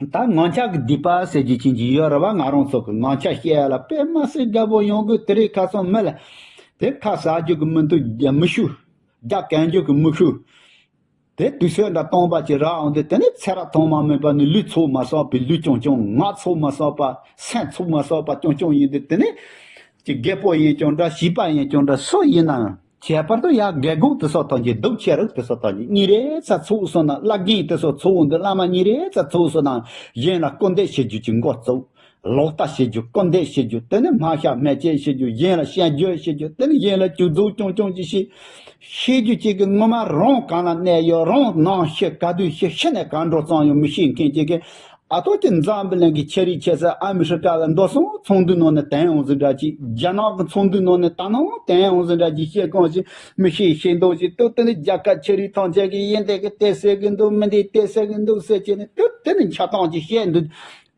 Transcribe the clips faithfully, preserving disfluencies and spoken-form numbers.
ད་ངང་ཆགས་ཀྱི་སྡིག་པ་ཟེར་རྒྱུ་ཅན་གྱི་ཡོད་རེད་བ། ང་རང་ཚོ་གི་ངང་ཆགས་བཤད་ཡ་ལ་དཔེ་མ་སྲིད་དགའ་པོ་ཡོང་གི། དེ་རིང་ཁ་སང་མི་ལ་དེ་ཁ་ཟ་རྒྱུ་གི་མི་འདུག་རྒྱ་མི་ཤུ་རྒྱ་གན་རྒྱུ་གི་མི་ཤུ། དེ་དུས་ཚོད་འདྲ་སྟོང་པ་ཅིག་རག་འོང་དུས། དེ་ནས་ཚེ་རབས་ཐོག་མ་མེད་པ་ནས་ལུས་ཚོགས་མ་བསགས་པའི་ལུས་རྐྱང་རྐྱང་། ངག་ཚོགས་མ་བསགས་པ་སེམས་ཚོགས་མ་བསགས་པ་རྐྱང་རྐྱང་ཡིན་དུས། དེ་ནས་ཀྱི་རྒད་པོ་ཡིན་ཀྱང་འདྲ། བྱིས་པ་ཡིན་ཀྱང་འདྲ། སུ་ཡིན་ནའང་། ཁྱད་པར་དུ་ཡང་རྒད་རྒུན་དེ་ཚོ་ཐམས་ཅད། སྡུག་ཆེ་རིགས་དེ་ཚོ་ཐམས་ཅད་ཉིན་རེ་ཚ་ཚོགས་སོང་ན། བླ་རྒན་དེ་ཚོ་ཚོགས་འོང་དུས། བླ་མ་ཉིན་རེ་ཚ་ཚོགས་སོང་ན། གཞན་ལ་སྐུར་འདེབས་བྱེད་རྒྱུ་ཅིག་འགོ་བཙུགས། ལོག་ལྟ་བྱེད་རྒྱུ། སྐུར་འདེབས་བྱེད་རྒྱུ། དེ་ནི་སྨད་ཤག་སྨད་བྱེད་བྱེད་རྒྱུ། གཞན་ལ་བཤད་རྒྱུ་བྱེད་རྒྱུ། དེ་ནི་གཞན་ལ་སྐྱོན་འཛུགས་རྐྱང་རྐྱང་ཅིག་བྱེད། བྱེད་རྒྱུ་ཅིག་གི་ངོ་མ་རང་གང་ལ་གནས་ཡོད། རང་ནང་ཤི་ག་དུས་ཤི། ཤི་ནས་གང་འགྲོ་ཙམ་ཡང་མི་ཤེས་མཁན་ཅིག་གི། ཨ་ཐོ་ཅིག་འཛམ་བུ་གླིང་གི་ཆེ་རིགས་ཆེ་ས་ཨ་མི་ཧྲི་ཀ་ལ་འགྲོ་སོང་ཚོགས་འདུའི་ནང་ནས་དོན་འོང་ཟིག་འདྲ་ཅིག་རྒྱ་ནག་གི་ཚོགས་འདུའི་ནང་ནས་ད་ནང་དོན་འོང་ཟིག་འདྲ་ཅིག་བཤད་གང་ཞིག་མི་ཤེས། ཤེས་མདོག་ཅིག་ཏུ། དེ་ནི་རྒྱལ་ཁབ་ཆེ་རིགས་ཐམས་ཅད་ཀྱིས་ཡིན་དེ་གི་དེ་ཟེར་གི་འདུག་མི་འདི་དེ་ཟེར་གི་འདུག་ཟེར་བྱས་ནས། ཏུ་དེ་ནི་འཆལ་གཏམ་ཅིག་བཤད་འདུག་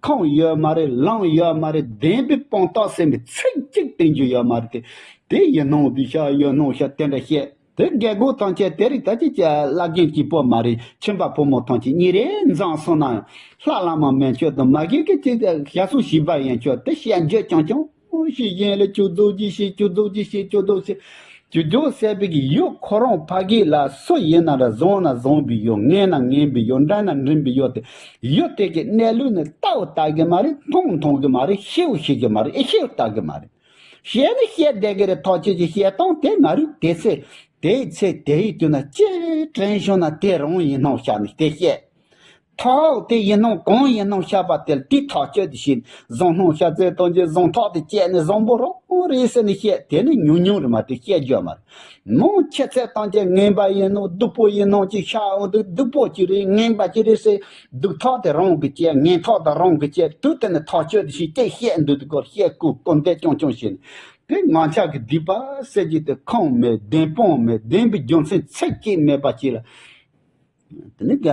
ཁུངས་ཡོད་མ་རེད། ལམ་ཡོད་མ་རེད། བདེན་པའི་དཔང་རྟགས་ཟེར་མི་ཚིག་གཅིག་བསྟན་རྒྱུ་ཡོད་མ་རེད་དེ། དེ་ཡིན་ནོ་འདི་ཤ་ཡོད་ནོ་ཤ་དེ་འདྲ་བཤད། དེ་རྒད་རྒུན་ཐམས་ཅད་དེ་རིགས་ད་ཅི་བྱ། བླ་རྒན་གཅིག་པོ་མ་རེད། ཁྱིམ་པ་ཕོ་མོ་ཐམས་ཅད་ཉིན་རེ་འཛོམས་སོང་ན་ཡང་། ལྷ་བླ་མ་མན་ཆད་དང་མ་གི་གི་ཅིག་ཞབས་སོར་བྱིས་པ་ཡན་ཆད་དེ་བཤད་རྒྱུ་རྐྱང་རྐྱང་ཞིག་གཞན་ལ་སྐྱོན་འཛུགས་ཅིག་བྱེད། སྐྱོན་འཛུགས་ཅིག་བྱེད། སྐྱོན་འཛུགས་བྱེད། སྐྱོན་འཛུགས་ཟེར་བའི་གི་ཡུལ་ཁོ་རང་ཕ་གི་ལ་སུ་ཡིན་ན་ར་བཟང་ན་བཟང་བའི་ཡུལ། ངན་ན་ངན་པའི་ཡུལ། འདྲ་ན་འགྲིག་པའི་ཡུལ་དེ། ཡུལ་དེ་གི་གནས་ལུགས་ནི་ལྟ་བུ་ལྟ་གི་མ་རེད། མཐོང་མཐོང་གི་མ་རེད། ཤེས་བུ་ཤེས་གི་མ་རེད། ཨེ་ཤེས་བུ་ལྟ་གི་མ་རེད། བཤད་ནི་བཤད་བསྡད་ཀྱི་རེད། ཐག་ཆོད་ཀྱི་བཤད་སྟངས་དེ་ང་རུ་དེ་ཚེ་དེའི་ཚེ་དེ་ཡི་དུས་ན་ཅི་དྲན་བྱུང་ན་དེ་རང་ཡིན་སྣང་ཤར་ནས་དེ་བཤད། ཐག་དེ་ཡིན་སྣང་གང་ཡིན་སྣང་ཤར་བ་དེ་ལ་དེ་ཐག་གཅོད་དེ་བྱས། བཟང་སྣང་ཤར་ཚད་ཐམས་ཅད་བཟང་ཐག་དེ་བཅད་ནས་བཟང་པོ་རང་རེད་ཟེར་ནས་བཤད། དེ་ནི་ཉུང་ཉུང་རེད་མ་གཏོགས་བཤད་རྒྱུ་མ་རེད། མང་ཆེ་ཚད་ཐམས་ཅད་ངན་པ་ཡིན་ནོ། སྡུག་པོ་ཡིན་ནོ་ཅིག་ཤར་འོང་དུས། སྡུག་པོ་ཅིག་རེད། ངན་པ་ཅིག་རེད་ཟེར། སྡུག་ཐག་དེ་རང་གིས་བཅད། ངན་ཐག་དེ་རང་གིས་བཅད། དུས་དེ་ནས་ཐག་གཅོད་དེ་བྱས། ཅིག་བཤད་འདུག་དེ་སྐོར་བཤད། སྐུར་སྐུར་འདེབས་རྐྱང་རྐྱང་བྱས་ནས། དེ་ངང་ཆགས་ཀྱི་སྡིག་པ་ཟེར་རྒྱུ་དེ་ཁུངས་མེད། བདེན་དཔང་མེད། བདེན་པའི་རྒྱུ་མཚན་ཚིག་གཅིག་མེད་པ་ཅིག་ལ། དེ་ནི་ད་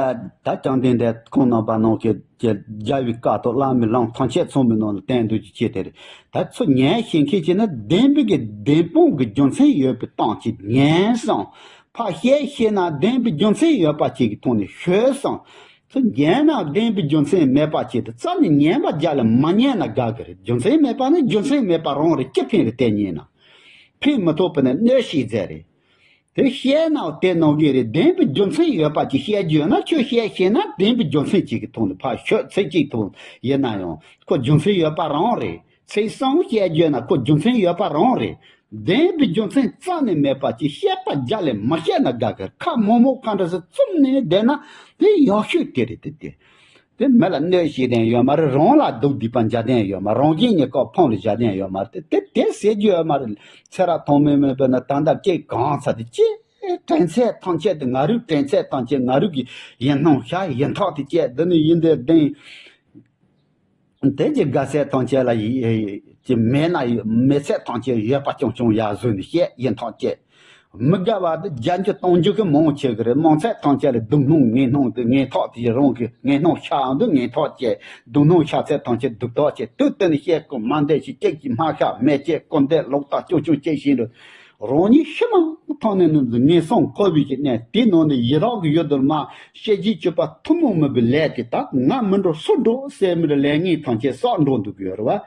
བཅོམ་ལྡན་འདས་ཁོང་རྣམ་པ་ནང་གི་རྒྱལ་བའི་བཀའ་དང་བླ་མའི་ལམ་ཐམས་ཅད་ཚང་མའི་ནང་ལ་བསྟན་འདུག་ཅེས་དེ་རེད། ད་ཚུར་ཉན་ཤེས་མཁན་ཅིག་ནི་བདེན་པའི་གི་བདེན་དཔང་གི་རྒྱུ་མཚན་ཡོད་པའི་སྟངས་ཀྱིས་ཉན་སོང་། ཕར་བཤད་ཤེས་ན་བདེན་པའི་རྒྱུ་མཚན་ཡོད་པ་ཅིག་གི་ཐོག་ནས་ཤོད་སོང་། ཚུར་ཉན་ན་བདེན་པའི་རྒྱུ་མཚན་མེད་པ་ཅིག་དེ་རྩ་ནས་ཉན་པ་རྒྱ་ལས་མ་ཉན་ན་དགའ་གི་རེད། རྒྱུ་མཚན་མེད་པ་ནི་རྒྱུ་མཚན་མེད་པ་རང་རེད། ཅི་ཕན་རེད་དེ་ཉན་ན། ཕན་མི་ཐོགས་པ་ནི་གནོད་བྱེད་རྫས་རེད། དེ་བཤད་ན་དེ་ནང་གི་རེད། བདེན་པའི་རྒྱུ་མཚན་ཡོད་པ་ཅིག་བཤད་རྒྱུ་ཡོད་ན། ཁྱོད་བཤད་ཤེས་ན་བདེན་པའི་རྒྱུ་མཚན་ཅིག་གི་ཐོག་ནས་ཕར་ཤོད། ཚིག་གཅིག་ཐོག་ཡིན་ན་ཡང་ཁོ་རྒྱུ་མཚན་ཡོད་པ་རང་རེད། ཚིག་གསུམ་བཤད་རྒྱུ་ཡོད་ན་ཁོ་རྒྱུ་མཚན་ཡོད་པ་རང་རེད། བདེན་པའི་རྒྱུ་མཚན་རྩ་ནས་མེད་པ་ཅིག་བཤད་པ་རྒྱ་ལས་མ་བཤད་ན་དགའ་གི། ཁ་མོག་མོག་ཁ་འདྲ་ཟིག་བཙུམ་ནས་བསྡད་ན་དེ་ཡག་ཤོས་དེ་རེད། དེ་དེ། དེ་མི་ལ་གནོད་བྱེད་དོན་ཡོད་མ་རེད། རང་ལ་སྡུག་སྡིག་པ་འཇལ་དོན་ཡོད་མ་རེད། རང་གཞན་གཉིས་ཀ་ཕམ་ལ་བཞག་དོན་ཡོད་མ་རེད། དེ་དེ་དེ་ཟེར་རྒྱུ་ཡོད་མ་རེད། ཚེ་རབས་ཐོག་མའི་མེད་པ་ན་ད་ལྟ་སྐྱེ་གང་ཚར་དེ་ཅི་དྲན་ཚད་ཐམས་ཅད་དེ་ང་རུ་དྲན་ཚད་ཐམས་ཅད་ང་རུ་གི་ཡིན་སྣང་ཤར། ཡིན་ཐག་དེ་བཅད། འདི་ནི་ཡིན་དེ་བདེན། དེ་ཅི་དགའ་ཚད་ཐམས་ཅད་ལ་ཡི་ཡི་ཅི་མེད་ན་ཡོད། མེད་ཚད་ཐམས་ཅད་ཡོད་པ་རྐྱང་རྐྱང་ཡར་བཟོས་ནས་བཤད། ཡིན་ཐག་བཅད། མི་དགའ་བ་དེ་བརྒྱ་འགྱུར་སྟོང་འགྱུར་གྱི་མང་ཆེ་གི་རེད། མང་ཚད་ཐམས་ཅད་ལ་སྡུག་སྣང་ངན་སྣང་དེ་ངན་ཐག་དེ་རང་གི་ངན་སྣང་ཤར་འོང་དུས་ངན་ཐག་བཅད། སྡུག་སྣང་ཤར་ཚད་ཐམས་ཅད་སྡུག་ཐག་བཅད། དུས་དེ་ནས་བཤད་དགོས་མ་འདས་ཤིག་ཅིག་གིས་སྨྲ་ཤག་སྨྲས་བཅད། སྐུར་འདེབས་ལོག་ལྟ་རྐྱང་རྐྱང་བཅད་བཞིན་དུ། རང་ཉིད་ཤི་མ་ཐག་ནས་ནི་ངན་སོང་འཁོར་བའི་གི་གནས་དེའི་ནང་ནས་ཡི་དྭགས་ཀྱི་ཡུལ་དུ་མ་ཤེས་བྱའི་སྤྱོད་པ་ཐུན་མོང་མིན་པའི་ལས་དེ་དག་ང་མི་འགྲོ་སུ་འགྲོ་ཟེར་མི་རུ་ལས་ངན་ཐམས་ཅད་བསགས་འགྲོ་འདུག་གི་ཡོད་རེད་བ།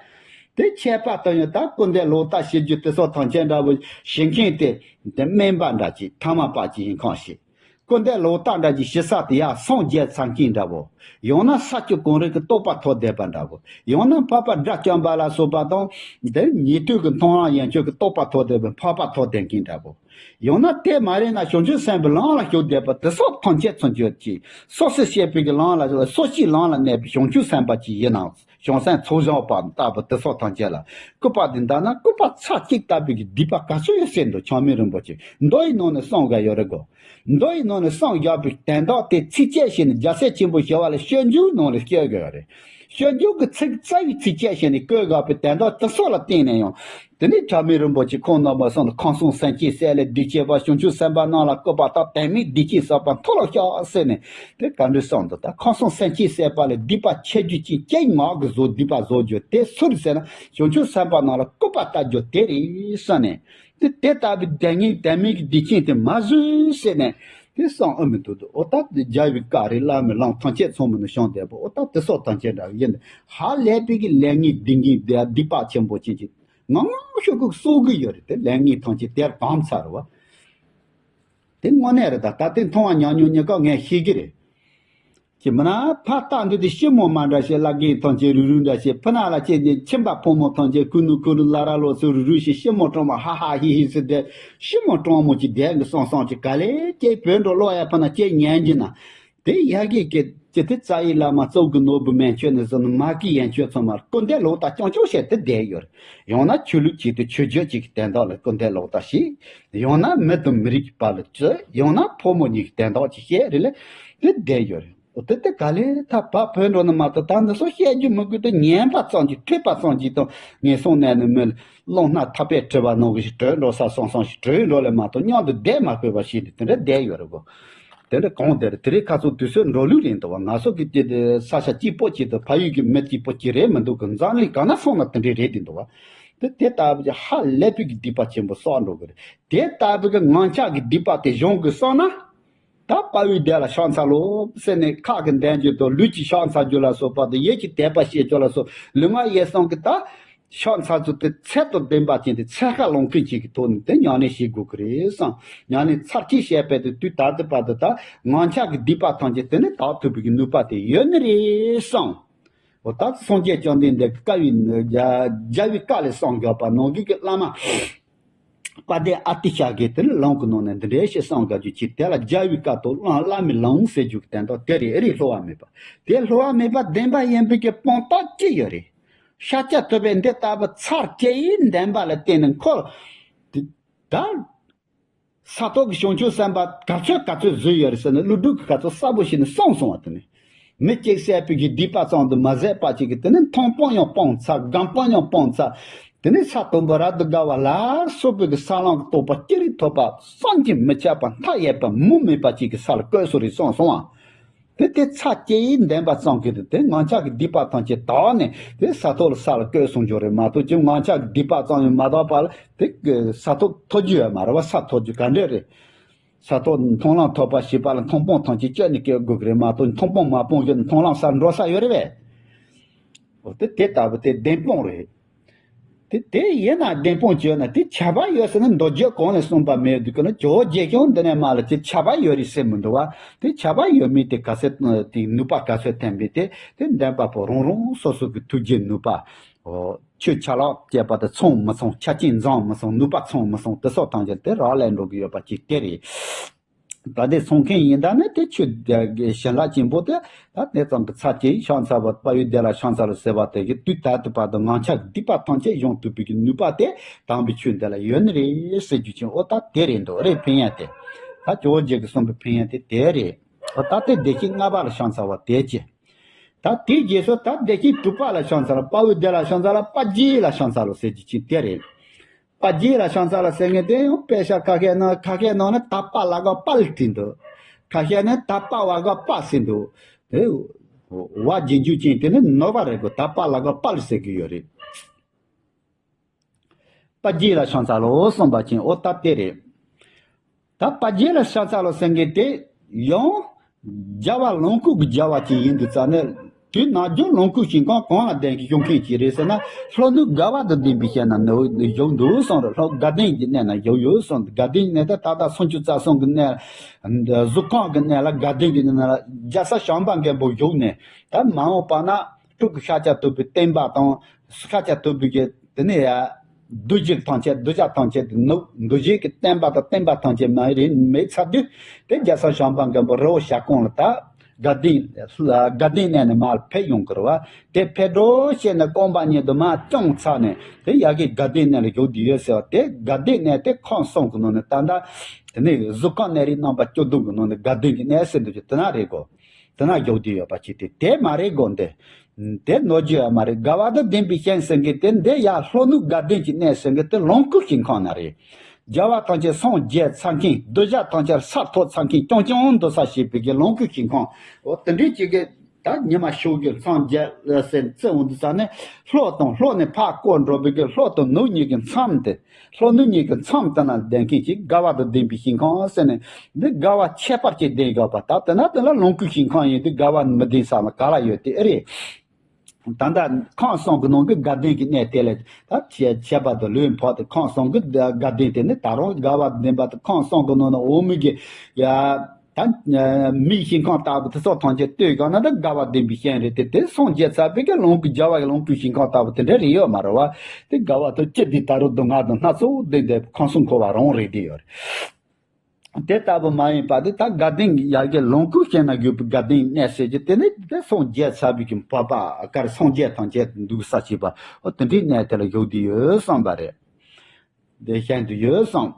དེ་ཁྱད་པར་དུ་ཡང་ད་སྐུར་འདེབས་ལོག་ལྟ་བྱེད་རྒྱུ་དེ་ཚོ་ཐམས་ཅད་འདྲ་བོ་བྱེད་མཁན་དེ་དེ་སྨན་པ་འདྲ་ཅིག་ཐ་མལ་པ་ཅིག་ཡིན་ཁོམ་ཞིག་སྐུར་འདེབས་ལོག་ལྟ་འདྲ་ཅིག་བྱེད་ས་དེ་ཡང་སངས་རྒྱས་ཚར་མཁན་འདྲ་བོ། ཡང་ན་ས་བཅུ་གང་རིགས་ཀྱི་རྟོགས་པ་ཐོབ་བསྡད་པ་འདྲ་བོ། ཡང་ན་འཕགས་པ་དགྲ་བཅོམ་པ་ལ་སོགས་པ་དང་། འདིར་ཉན་ཐོས་ཀྱི་མཐོང་ལམ་ཡན་ཆོད་ཀྱི་རྟོགས་པ་ཐོབ་བསྡད་པའི་འཕགས་པ་ཐོབ་བསྡད་མཁན་འདྲ་བོ། ཡང་ན་དེ་མ་རེད་ན་བྱང་ཆུབ་སེམས་དཔའི་ལམ་ལ་ཞུགས་བསྡད་པ་དེ་སོགས་ཐམས་ཅད་ཚུན་ཆོད་ཀྱི་སོ་སོས་བཤད་པའི་གི་ལམ་ལ་སོ་སྐྱེའི་ལམ་ལ་གནས་པའི་བྱང་ཆུབ་སེམས་དཔའ་ཅིག་ཡིན་ནའང་། བྱང་སེམས་ཚོགས་བཞག་པ་ལྟ་བུ་དེ་སོགས་ཐམས་ཅད་ལ་སྐུར་པ་དེ་བཏབ་ན་སྐུར་པ་ཚར་གཅིག་བཏབ་པའི་གི་སྡིག་པ་ག་ཚོད་ཡོད་ཟེར་འདུག་ཆགས་མེད་རིན་པོ་ཆེ། མདོ་ཡི་ནང་ནས་གསུངས་བཞག་ཡོད་རེད་གོ། མདོ་ཡི་ནང་ནས་གསུངས་བཞག་པའི་དོན་དག་དེ་ཚིགས་བཅད་བྱས་ནས་རྒྱལ་སྲས་ཆེན་པོ་ཞི་བ་ལྷས་སྤྱོད་འཇུག་ནང་ལ་བཀོད་དགོས་པ་རེད། སྤྱོད་འཇུག་གི་ཚིག་རྩ་བའི་ཚིགས་བཅད་བྱས་ནས་བཀོད་བཞག་པའི་དོན་དག་དེ་ཚོ་ལ་བརྟེན་ནས་ཡང་། དེ་ནས་ཆགས་མེད་རིན་པོ་ཆེ་ཁོང་རྣམ་པ་གསུངས་ནས། ཁམས་གསུམ་སེམས་ཅན་བསད་ལས་སྒྲིབ་བྱེད་པ། བྱང་ཆུབ་སེམས་དཔའ་རྣམས་ལ་སྐུར་པ་བཏབ། དོན་མེད་སྡིག་ཅན་བསགས་པ་མཐོལ་ལོ་བཤགས་ཟེར་ནས་དེ་ག་འདྲ་གསུངས་འདུག་ད་ཁམས་གསུམ་སེམས་ཅན་བསད་པ་ལས་སྡིག་པ་ཆེ་རྒྱུ་ཅན་ཅན་ངག་གི་བཟོ་སྡིག་པ་བཟོ་རྒྱུ་དེ་སུ་རེད་ཟེར་ན། བྱང་ཆུབ་སེམས་དཔའ་རྣམས་ལ་སྐུར་པ་བཏབ་རྒྱུ་དེ་རེད་གསུངས་ནས། དེ་དེ་ལྟ་བུའི་དོན་མེད་དོན་མེད་ཀྱི་སྡིག་ཅན་དེ་མ་བཟོད་ཟེར་ནས། དེ་བསམ་ཨ་མི་འདུག་འདུག་འོ་ད་དེ་རྒྱལ་བའི་བཀའ་རེད། བླ་མའི་ལམ་ཐམས་ཅད་ཚང་མ་ནི་བྱང་བསྡད་པ། འོ་ད་དེ་སོགས་ཐམས་ཅད་འདྲ་བ་ཡིན། ཧ་ལས་པའི་གི་ལས་ངན་སྡིག་ངན་སྡིག་སྡིག་པ་ཆེན་པོ་ཅན་གྱི་ངང་ངང་ཤོག་གུ་གསོག་གི་ཡོད་རེད། དེ་ལས་ངན་ཐམས་ཅད་དེར་གང་ཚར་བ། དེ་དངོས་གནས་རེད། ད་ད་ལྟའི་མཐོང་བ་ཉམས་མྱོང་གཉིས་ཀ་ངས་ཤེས་ཀྱི་རེད། ཅེས་མིན་ན་ཕ་རྟག་འདི་དེ་ཤི་མོ་མ་འདྲ་ཞིག་བླ་རྒན་ཐམས་ཅད་རུ་རུ་འདྲ་ཞིག་ཕུ་ན་ལ་ཅེས་ནས་ཁྱིམ་པ་ཕོ་མོ་ཐམས་ཅད་ཁུ་ནུ་ཁུ་རུ་ལ་ར་ལོ་སུ་རུ་རུ་ཞིག་ཤི་མོ་གྲོང་མོ་ཧ་ཧ་ཧི་ཧི་སི་དེ་ཤི་མོ་གྲོང་མོ་ཅིག་བསྡད་གི་སོང་སོང་ཅིག་ག་ལེ་ཅེས་བོད་འགྲོ་ལོ་ཡ་ཕུ་ན་ཅེས་ཉན་གྱི་ན། དེ་ཡ་གི་གི་ཅི་དེ་རྩ་ཡི་བླ་མ་གཙུག་གི་ནོར་བུ་མན་ཆོད་ནས་བཟུང་ནས་མ་གི་ཡན་ཆོད་ཚང་མ་སྐུ་འདས་ལོག་ལྟ་རྐྱང་རྐྱང་བྱས་ཏེ་བསྡད་ཡོད་རེད། ཡང་ན་ཆོས་ལུགས་ཅིག་དེ་ཆོས་བརྒྱུད་ཅིག་གི་དན་རྟགས་ལ་སྐུ་འདས་ལོག་ལྟ་ཞིག་ཡང་ན་མི་དང་མི་རིགས་ཀྱི་བར་ལ་ཅི། ཡང་ན་ཕོ་མོ་གཉིས་ཀྱི་དན་རྟགས་ཅིག་བཤད་རེད་ལ་དེ་བསྡད་ཡོད་རེད། འོ་དེ་དེ་ག་ལེ་ད་བ་བོད་འགྲོ་ནི་མ་གཏོགས་ད་འདི་སོགས་བཤད་རྒྱུ་མི་དགོས། དེ་ཉན་པ་ཙམ་གྱིས་ཐོས་པ་ཙམ་གྱིས་དང་ངན་སོང་གནས་ནི་མི་རླུང་སྣ་ཐག་པས་བྲི་བ་ནང་གི་ཞིག་བྲོས་འགྲོ་ས་སོང་སོང་ཞིག་བྲོས་འགྲོ་ལས་མ་གཏོགས་མཉམ་དུ་བསྡད་མ་ཕོད་པ་ཞིག་དེ་དེ་འདྲ་བསྡད་ཡོད་རེད་གོ། དེ་འདྲ་གང་དེ་རེད། དེ་རིང་ཁ་སང་དུས་ཚོད་འགྲོ་ལུགས་རེད་འདུག་བ། ང་ཚོ་གི་དེ་དེ་ས་ཆ་གཅིག་པོ་གཅིག་ཏུ་ཕ་ཡུལ་གྱི་མི་གཅིག་པོ་གཅིག་རེད་མི་འདུག་གི། འཛམ་གླིང་གང་ན་སོང་ན་དེ་འདྲ་རེད་དེ་འདུག་བ། དེ་དེ་ལྟ་བུ་ཀྱི་ཧ་ལས་པའི་གི་སྡིག་པ་ཆེན་པོ་བསགས་འགྲོ་གི་རེད། དེ་ལྟ་བུ་གི་ངང་ཆགས་ཀྱི་སྡིག་པ་དེ་གཞུང་གི་བསགས་ན། ད་དཔའ་བོའི་སྡེ་ལ་ཕྱག་འཚལ་ལོ་ཟེར་ནས་ཁག་གི་འདན་རྒྱུ་དང་ལུས་ཀྱི་ཕྱག་འཚལ་རྒྱུ་ལ་སོགས་པ་དང་ཡིད་ཀྱི་དད་པ་བྱེད་ཕྱོགས་ལ་སོགས་ལུས་ངག་ཡིད་གསུམ་གྱི་ད་ཕྱག་འཚལ་ཚུལ་དེ་ཚད་དང་ལྡན་པ་ཅན་དེ་ཚད་བཀག་ལོངས་སྐུ་ཅན་གྱི་ཐོག་ནས་དེ་ཉམས་ལེན་བྱེད་དགོས་ཀྱི་རེད་བསམ། ཉམས་ལེན་ཚར་གཅིག་བྱས་པའི་དེ་དུས་ད་ལྟ་བར་དུ་ད་ངང་ཆགས་ཀྱི་སྡིག་པ་ཐམས་ཅད་དེ་ནི་དག་ཐུབ་པའི་གི་ནུས་པ་དེ་ཡོད་ནི་རེད་བསམ། འོ་ད་སངས་རྒྱས་བཅོམ་ལྡན་འདས་ཀྱི་བཀའ་བའི་རྒྱལ་བའི་བཀའ་ལས་གསུངས་དགོས་པ་ནང་གི་གི་བླ་མ། དཔལ་ལྡན་ཨ་ཏི་ཤ་གིས་དེ་ནི་ལམ་གྱི་ནང་ནས་འདི་འདྲའི་ཞིག་གསུངས་དགོས་རྒྱུ་ཅིག་དེ་ལ་རྒྱལ་བའི་བཀའ་དང་བླ་བླ་མའི་ལམ་ཟེར་རྒྱུ་གི་དོན་དག་དེ་རེད། ཨེ་རེད། སླུ་བ་མེད་པ་དེ་སླུ་བ་མེད་པ་བདེན་པ་ཡིན་པའི་གི་དཔང་རྟགས་ཅི་ཡོད་རེད། ཤཱཀྱ་ཐུབ་པས་འདི་ལྟ་བུ་ཚར་བཅད་ཡིན་བདེན་པ་ལ་བརྟེན་ནས་འཁོར། དེ་ད་ས་ཐོག་གི་བྱང་ཆུབ་སེམས་དཔའ་ག་ཚོད་ག་ཚོད་བཟོས་ཡོད་རེད་ཟེར་ན་ཀླུ་སྒྲུབ་ཀྱིས་ག་ཚོད་གསལ་པོ་བྱས་ནས་གསུངས་སོང་བ། དེ་ནི། མི་གཅིག་བསད་པའི་གི་སྡིག་པ་ཙམ་དུ་མ་ཟད་པ་ཅིག་གིས་དེ་ནི་མཐོང་སྤང་ཡང་སྤངས་ཚར། སྒོམ་སྤང་ཡང་སྤངས་ཚར། དེ་ནི་ས་དང་པོ་རབ་ཏུ་དགའ་བ་ལ་སོགས་པའི་གི་ས་ལམ་གྱི་རྟོགས་པ་ཅི་རིགས་ཐོབ་པ་བསམ་གྱིས་མི་ཁྱབ་པ་མཐའ་ཡས་པ་མུ་མེད་པ་ཅིག་གི་ས་ལ་བཀོད་སོང་རེད་གསུངས་སོང་བ། དེ་དེ་ཚར་བཅད་ཡིན་བདེན་པ་ཙམ་གྱིས་དེ་ངང་ཆགས་ཀྱི་སྡིག་པ་ཐམས་ཅད་དག་ནས་དེ་ས་ཐོག་ལ་ས་ལ་བཀོད་སོང་རྒྱུ་རེད་མ་གཏོགས་ཅི་ངང་ཆགས་ཀྱི་སྡིག་པ་ཙམ་ཡང་མ་དག་པ་ལ་དེ་ས་ཐོག་ཐོབ་རྒྱུ་ཡོད་མ་རེད་བ། ས་ཐོབ་རྒྱུ་ག་འདྲས་རེད། ས་ཐོག་མཐོང་ལམ་ཐོབ་པ་ཞེས་པ་ལ་མཐོང་སྤང་ཐམས་ཅད་སྤྱད་ནས་བསྐྱོད་དགོས་ཀྱི་རེད་མ་གཏོགས་མཐོང་སྤང་མ་སྤངས་ཀྱི་མཐོང་ལམ་སར་འགྲོ་ས་ཡོད་རེད་པས། འོ་དེ་དེ་ལྟ་བུ་དེ་བདེན་དཔང་རེད། དེ་དེ་ཡིན་ན་བདེན་དཔང་བྱས་ན་དེ་ཁྱབ་པ་ཡོད་ཟེར་ན་མདོ་རྒྱུད་གང་ནས་གསུངས་པ་མེད་འདུག་གི་ན་ཇོ་བོ་རྗེ་ཀྱང་འདི་ནས་མ་ལ་དེ་ཁྱབ་པ་ཡོད་རེད་ཟེར་མི་འདུག་བ། དེ་ཁྱབ་པ་ཡོད་མེད་དེ་ག་ཚོད་དེ་ནུས་པ་ག་ཚོད་ཐོན་པས་དེ་དེ་འདོན་པ་པོ་རང་རང་སོ་སོ་གི་ཐུགས་རྗེའི་ནུས་པ། ཨོ། ཆོས་ཆ་ལག་བཅས་པ་དེ་ཚང་མི་ཚང་། ཆ་རྐྱེན་འཛོམས་མི་ཚང་། ནུས་པ་ཚང་མི་ཚང་། དེ་སོགས་ཐམས་ཅད་དེ་རག་ལས་འགྲོ་གི་ཡོད་པ་ཅིག་དེ་རེད། ད་དེ་ཚོང་མཁན་ཡིན་ད་ནི་དེ་ཆོས་བྱིན་རླབས་ཆེན་པོ་དེ་ད་དེ་ཙམ་གྱི་ཚར་གཅིག་ཕྱག་འཚལ་བ་དཔལ་ཡུལ་བདེ་ལ་ཕྱག་འཚལ་ལོ་ཟེར་བ་དེ་གི་དུས་ད་ལྟ་བར་དུ་ངང་ཆགས་སྡིག་པ་ཐམས་ཅད་སྦྱོང་ཐུབ་པའི་གི་ནུས་པ་དེ་དམ་པའི་ཆོས་འདི་ལ་ཡོད་ནི་རེད་ཟེར་རྒྱུ་ཅན། ཨོ་ད་དེ་རེད་འདུག་རེད། ཕན་ཡོན་དེ་ད་ཇོ་བོ་རྗེ་གིས་གསུངས་པའི་ཕན་ཡོན་དེ་དེ་རེད། ཨོ་ད་དེ་བདེ་གཤེགས་ལྔ་པ་ལ་ཕྱག་འཚལ་བ་དེ་ཅི། ད་དེའི་རྗེས་སུ་ད་བདེ་གཤེགས་དྲུག་པ་ལ་ཕྱག་འཚལ་ལོ། དཔའ་བོའི་སྡེ་ལ་ཕྱག་འཚལ་ལོ། དཔའ་རྒྱས་ལ་ཕྱག་འཚལ་ལོ་ཟེར་རྒྱུ་ཅིག་དེ་རེད། དཔའ་རྒྱས་ལ་ཕྱག་འཚལ་ལོ་ཟེར་མཁན་དེ་ཡང་དཔེ་ཆ་ཁ་ཤས་ནང་ཁ་ཤས་ནང་ནས་དག་པ་ལ་དགའ་དཔའ་ལ་བྲིས་འདུག་ཁ་ཤས་ནས་དག་པ་བ་དགའ་དཔའ་ཟེར་འདུག་དེ་བ་རྗེས་འཇུག་ཅན་དེ་ནི་ནོར་བ་རེད་གོ། དག་པ་ལ་དགའ་དཔའ་ལ་ཟེར་གི་ཡོད་རེད། དཔའ་རྒྱས་ལ་ཕྱག་འཚལ་ལོ་གསུངས་པ་ཅན། ཨོ་ད་དེ་རེད། ད་དཔའ་རྒྱས་ལ་ཕྱག་འཚལ་ལོ་ཟེར་མཁན་དེ་ཡང་རྒྱལ་བ་ལོངས་སྐུ་གི་རྒྱལ་བ་ཅིག་ཡིན་དུས་ཙང་ནས་དུས་ནམ་རྒྱུན་ལོངས་སྐུ་ཞིང་ཁམས་གང་ལ་ལྡན་གྱི་བཞུགས་མཁན་ཅིག་རེད་ཟེར་ན། ལྷོ་ནུབ་དགའ་བ་དང་ལྡན་པའི་ཞིང་ན་བཞུགས་འདུག་གསུངས་རེད། ལྷོ་དགའ་ལྡན་གྱི་གནས་ན་བཞུགས་ཡོད་གསུངས། དགའ་ལྡན་གནས་ད་ད་ལྟ་སུམ་ཅུ་རྩ་གསུམ་གྱི་གནས། གཟུགས་ཁམས་ཀྱི་གནས་ལ་དགའ་ལྡན་གྱི་གནས་ལ་རྒྱལ་ས་བྱམས་པ་མགོན་པོ་བཞུགས་ནས། ད་མ་འོངས་པ་ན་སྤྲུལ་སྐུ་ཤཱཀྱ་ཐུབ་པའི་བསྟན་པ་དང་། ཤཱཀྱ་ཐུབ་པའི་གི་དེ་ནས་ཡ། གདུལ་བྱ་ཐམས་ཅད་གདུལ་བྱ་ཐམས་ཅད་དེ་ནུབ། གདུལ་བྱའི་གི་བསྟན་པ་དང་བསྟན་པ་ཐམས་ཅད་མ་རིག་མེད་ཚར་དུས་དེ་རྒྱལ་ས་བྱམས་པ་མགོན་པོ་རི་བོ་ཞྭ་སྒང་ལ་ད་དགའ་ལྡན། དགའ་ལྡན་གནས་ནས་མར་ཕེབས་ཡོང་གི་རེད་བ། དེ་ཕེབས་འགྲོ་བྱས་ནས་རྐང་པ་གཉིས་དུ་མར་བརྐྱངས་ཚར་ནས་དེ་ཡ་གི་དགའ་ལྡན་གནས་ལ་བཞུགས་བསྡད་ཡོད་ཟེར་བ། དེ་དགའ་ལྡན་གནས་དེ་ཁམས་གསུམ་གི་ནང་ནས་ད་ལྟ་དེ་ནས་གཟུགས་ཁམས་གནས་རིས་རྣམ་པ་བཅུ་བདུན་གི་ནང་ནས་དགའ་ལྡན་གྱི་གནས་ཟེར་འདུག་ཅིག་དེ་ན་རེད་གོ། དེ་ན་བཞུགས་བསྡད་ཡོད་པ་ཅིག་དེ་དེ་མ་རེད་གོ། འདི་དེ་ནོར་རྒྱུ་ཡང་མ་རེད། དགའ་བ་དང་ལྡན་པའི་ཞིང་ཟེར་མཁན་དེ་འདི་ཡ་ལྷོ་ནུབ་དགའ་ལྡན་གྱི་གནས་ཟེར་མཁན་དེ་ལོངས་སྐུ་ཞིང་ཁམས་ན་རེད། རྒྱལ་བ་ཐམས་ཅད་སངས་རྒྱས་ཚར་མཁན། གདུལ་བྱ་ཐམས་ཅད་ས་ཐོབ་ཚར་མཁན་རྐྱང་རྐྱང་འདུག་ས་ཞེས་པའི་གི་ལོངས་སྐུ་ཞིང་ཁམས། འོ་དེ་འདྲའི་ཅིག་གི་ ད་ཉི་མ་ཤོག་གུ་མཚམས་བརྒྱད་ཟེར་བརྩི་འོང་དུས་ཙང་ནས་ལྷོ་དང་ལྷོ་ནས་ཕར་བསྐོར་འགྲོ་བའི་གི་ལྷོ་དང་ནུབ་གཉིས་ཀྱི་མཚམས་དེ། ལྷོ་ནུབ་གཉིས་ཀྱི་མཚམས་དེ་ན་ལྡན་མཁན་ཞིག་དགའ་བ་དང་ལྡན་པའི་ཞིང་ཁམས་ཟེར་ནས། འདི་དགའ་བ་ཁྱད་པར་ཅན་ལྡན་ཡོད་པ། ད་དེ་ན་དེ་ལ་ལོངས་སྐུའི་ཞིང་ཁམས་ཡིན་དུས་དགའ་བ་མི་ལྡན་ས་ན་ག་ལ་ཡོད་དེ་ཨེ་རེད། ད་ལྟ་ཁམས་གསུམ་གྱི་ནང་གི་དགའ་ལྡན་གྱི་གནས་དེ་ལས་ད་ཁྱད་ཁྱད་པར་དུ་ལུས་འཕགས་དེ་ཁམས་གསུམ་གྱི་དགའ་ལྡན་དེ་ནི་ད་རུང་དགའ་བ་ལྡན་པ་དེ་ཁམས་གསུམ་གྱི་ནང་ན་འོག་མིན་གྱི་ཡ། ད་མིའི་ཞིང་ཁམས་ལྟ་བུ་དེ་ཚོ་ཐམས་ཅད་ལྟོས་གང་ན་ད་དགའ་བ་ལྡན་པའི་ཞིང་རེད་དེ། དེ་སངས་རྒྱས་ཚར་བའི་གི་ལོངས་སྐུ་རྒྱལ་བ་གི་ལོངས་སྐུའི་ཞིང་ཁམས་ལྟ་བུ་དེ་འདྲ་རེད་ཡོད་མ་རེད་བ། དེ་དགའ་བ་དང་ཅི་སྟེ་ད་རུང་སྡུག་བསྔལ་དང་སྣ་ཚོགས་ལྡན་ཏེ་ཁམས་གསུམ་འཁོར་བ་རང་རེད་དེ་ཡོད་རེད། དེ་ལྟ་བུ་མ་ཡིན་པ་དེ་ད་དགའ་ལྡན་ཡར་གྱི་ལོངས་སྐུ་ཞིང་ན་བཞུགས་པའི་དགའ་ལྡན་གནས་ཟེར་གྱི་དེ་ནི་དེ་སངས་རྒྱས་ཚར་བའི་གི་འཕགས་པ་གར་སངས་རྒྱས་ཐམས་ཅད་འདུག་ས་བྱས་པ་འོ་དེ་འདྲའི་གནས་དེ་ལ་བཞུགས་བསྡད་ཡོད་བསམ་པ་རེད། དེ་བཞུགས་བསྡད་ཡོད་བསམ།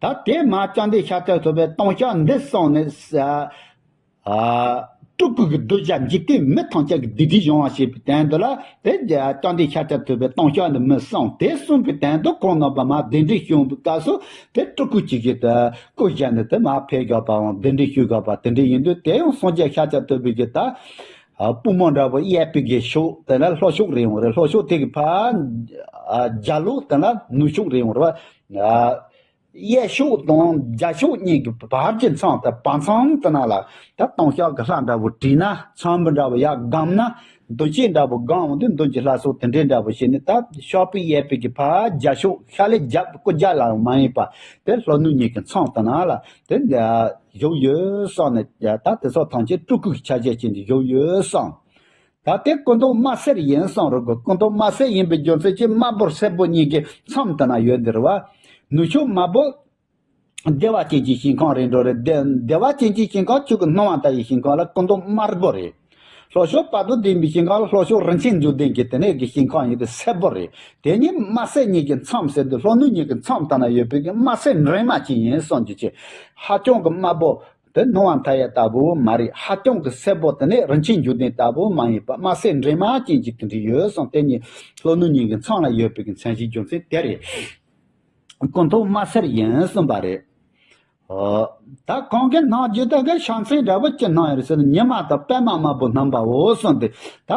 ད་དེ་མ་བཅོམ་ལྡན་ཤཱཀྱ་ཐུབ་པས་ལྟུང་བཤགས་འདི་གསུངས་ནས། ཨ། སྤྲུལ་སྐུ་གི་གདུལ་བྱ་འཇིག་རྟེན་མི་ཐམས་ཅད་ཀྱི་བདེ་སྡུག་སྦྱོང་བ་ཞེས་པའི་དོན་དུ་ལ་དེ་བཅོམ་ལྡན་ཤཱཀྱ་ཐུབ་པས་ལྟུང་བཤགས་འདི་མི་གསུངས། དེ་གསུངས་པའི་དོན་དུ་ཁོང་རྣམ་པ་མར་གདན་འདྲེན་ཞུ་བའི་སྐབས་སུ་དེ་སྤྲུལ་སྐུ་ཅིག་གིས་དེ་སྐུ་བཞེངས་ནས་དེ་མར་ཕེབས་དགོས་པའང་གདན་འདྲེན་ཞུ་དགོས་པ་དེ་འདྲ་ཡིན་དུས། དེ་ཡང་སངས་རྒྱས་ཤཱཀྱ་ཐུབ་པའི་གི་ད་ཨ་པུས་མོ་འདྲ་བོ་གཡས་པའི་གི་ཕྱོགས་དེ་ལ་ལྷོ་ཕྱོགས་རེད་ཡོང་རེད། ལྷོ་ཕྱོགས་དེ་གི་ཕར་ཨ་རྒྱབ་ལོགས་དེ་ལ་ནུབ་ཕྱོགས་རེད་ཡོང་རེད་བ། ཨ། གཡས་ཕྱོགས་དང་རྒྱབ་ཕྱོགས་གཉིས་ཀྱི་བར་གྱི་མཚམས་དང་བར་མཚམས་དེ་ན་ལ་ད་ལྟུང་བཤགས་ཀྱི་ལྷ་འདྲ་བོ་བྲིས་ན་མཚམས་བུ་འདྲ་བོ་ཡར་བསྒོམས་ན་མདུན་བསྐྱེད་འདྲ་བོ་བསྒོམས་འོང་དུས་མདུན་གྱི་ལྷ་ཚོགས་དེ་འདྲའི་འདྲ་བོ་བྱས་ནས། ད་ཕྱོགས་པའི་གཡས་པའི་གི་ཕར་རྒྱབ་ཕྱོགས་ཤར་ལྷོའི་རྒྱབ་སྐུ་རྒྱབ་ལ་མ་ཡིན་པ་དེ་ལྷོ་ནུབ་གཉིས་ཀྱི་མཚམས་དེ་ན་ལ་དེ་བཞུགས་ཡོད་བསམ་ནས། ད་དེ་ཚོ་ཐམས་ཅད་སྤྲུལ་སྐུ་གི་ཆ་བྱད་ཅན་དུ་བཞུགས་ཡོད་བསམ། ད་དེ་སྐུ་མདོག་དམར་སེར་ཡིན་གསུངས་རེད་གོ། སྐུ་མདོག་དམར་སེར་ཡིན་པའི་རྒྱུ་མཚན་གྱིས་དམར་པོ་སེར་པོ་གཉིས་ཀྱི་མཚམས་དེ་ན་ཡོད་འདིར་བ། ནུབ་ཕྱོགས་དམར་པོ་བདེ་བ་ཅན་གྱི་ཞིང་ཁམས་རེད་འགྲོ་རེད། བདེ་བདེ་བ་ཅན་གྱི་ཞིང་ཁམས་ཆོས་ཀྱི་སྣང་བ་མཐའ་ཡས་ཞིང་ཁམས་ལ་སྐུ་མདོག་དམར་པོ་རེད། ལྷོ་ཕྱོགས་དཔལ་དུ་ལྡན་པའི་ཞིང་ཁམས་ལ་ལྷོ་ཕྱོགས་རིན་ཆེན་འབྱུང་ལྡན་གྱི་དེ་ནས་ཀྱི་ཞིང་ཁམས་ཡིན་ཏེ་སེར་པོ་རེད། དེ་གཉིས་དམར་སེར་གཉིས་ཀྱི་མཚམས་ཟེར་དུས་ལྷོ་ནུབ་གཉིས་ཀྱི་མཚམས་དེ་ན་ཡོད་པའི་དམར་སེར་འདྲེས་མ་ཅན་ཡིན་གསུངས་ཀྱི་ཆེ། ཧ་ཅང་གི་དམར་པོ། དེ་སྣང་བ་མཐའ་ཡས་ལྟ་བུ་མ་རེད། ཧ་ཅང་གི་སེར་པོ་དེ་ནས་རིན་ཆེན་འབྱུང་ལྡན་ལྟ་བུ་མ་ཡིན་པ་དམར་སེར་འདྲེས་མ་ཅན་གྱི་དེ་འདྲ་ཡོད་གསུངས། དེ་གཉིས་ལྷོ་ནུབ་གཉིས་ཀྱི་མཚམས་ལ་ཡོད་པའི་གི་མཚན་གཞིའི་རྒྱུ་མཚན་དེ་རེད། སྐུ་མདོག་དམར་སེར་ཡིན་གསུངས་པ་རེད། ཨོ། ད་གང་གི་སྣང་རྒྱུ་དེ་གི་ཕྱག་མཚན་འདྲ་བོ་ཅི་སྣང་ཡོད་རེད་ཟེར་ན། ཉི་མ་དང་པད་མ་དམར་པོ་སྣང་བའོ་གསུངས་ཏེ། ད་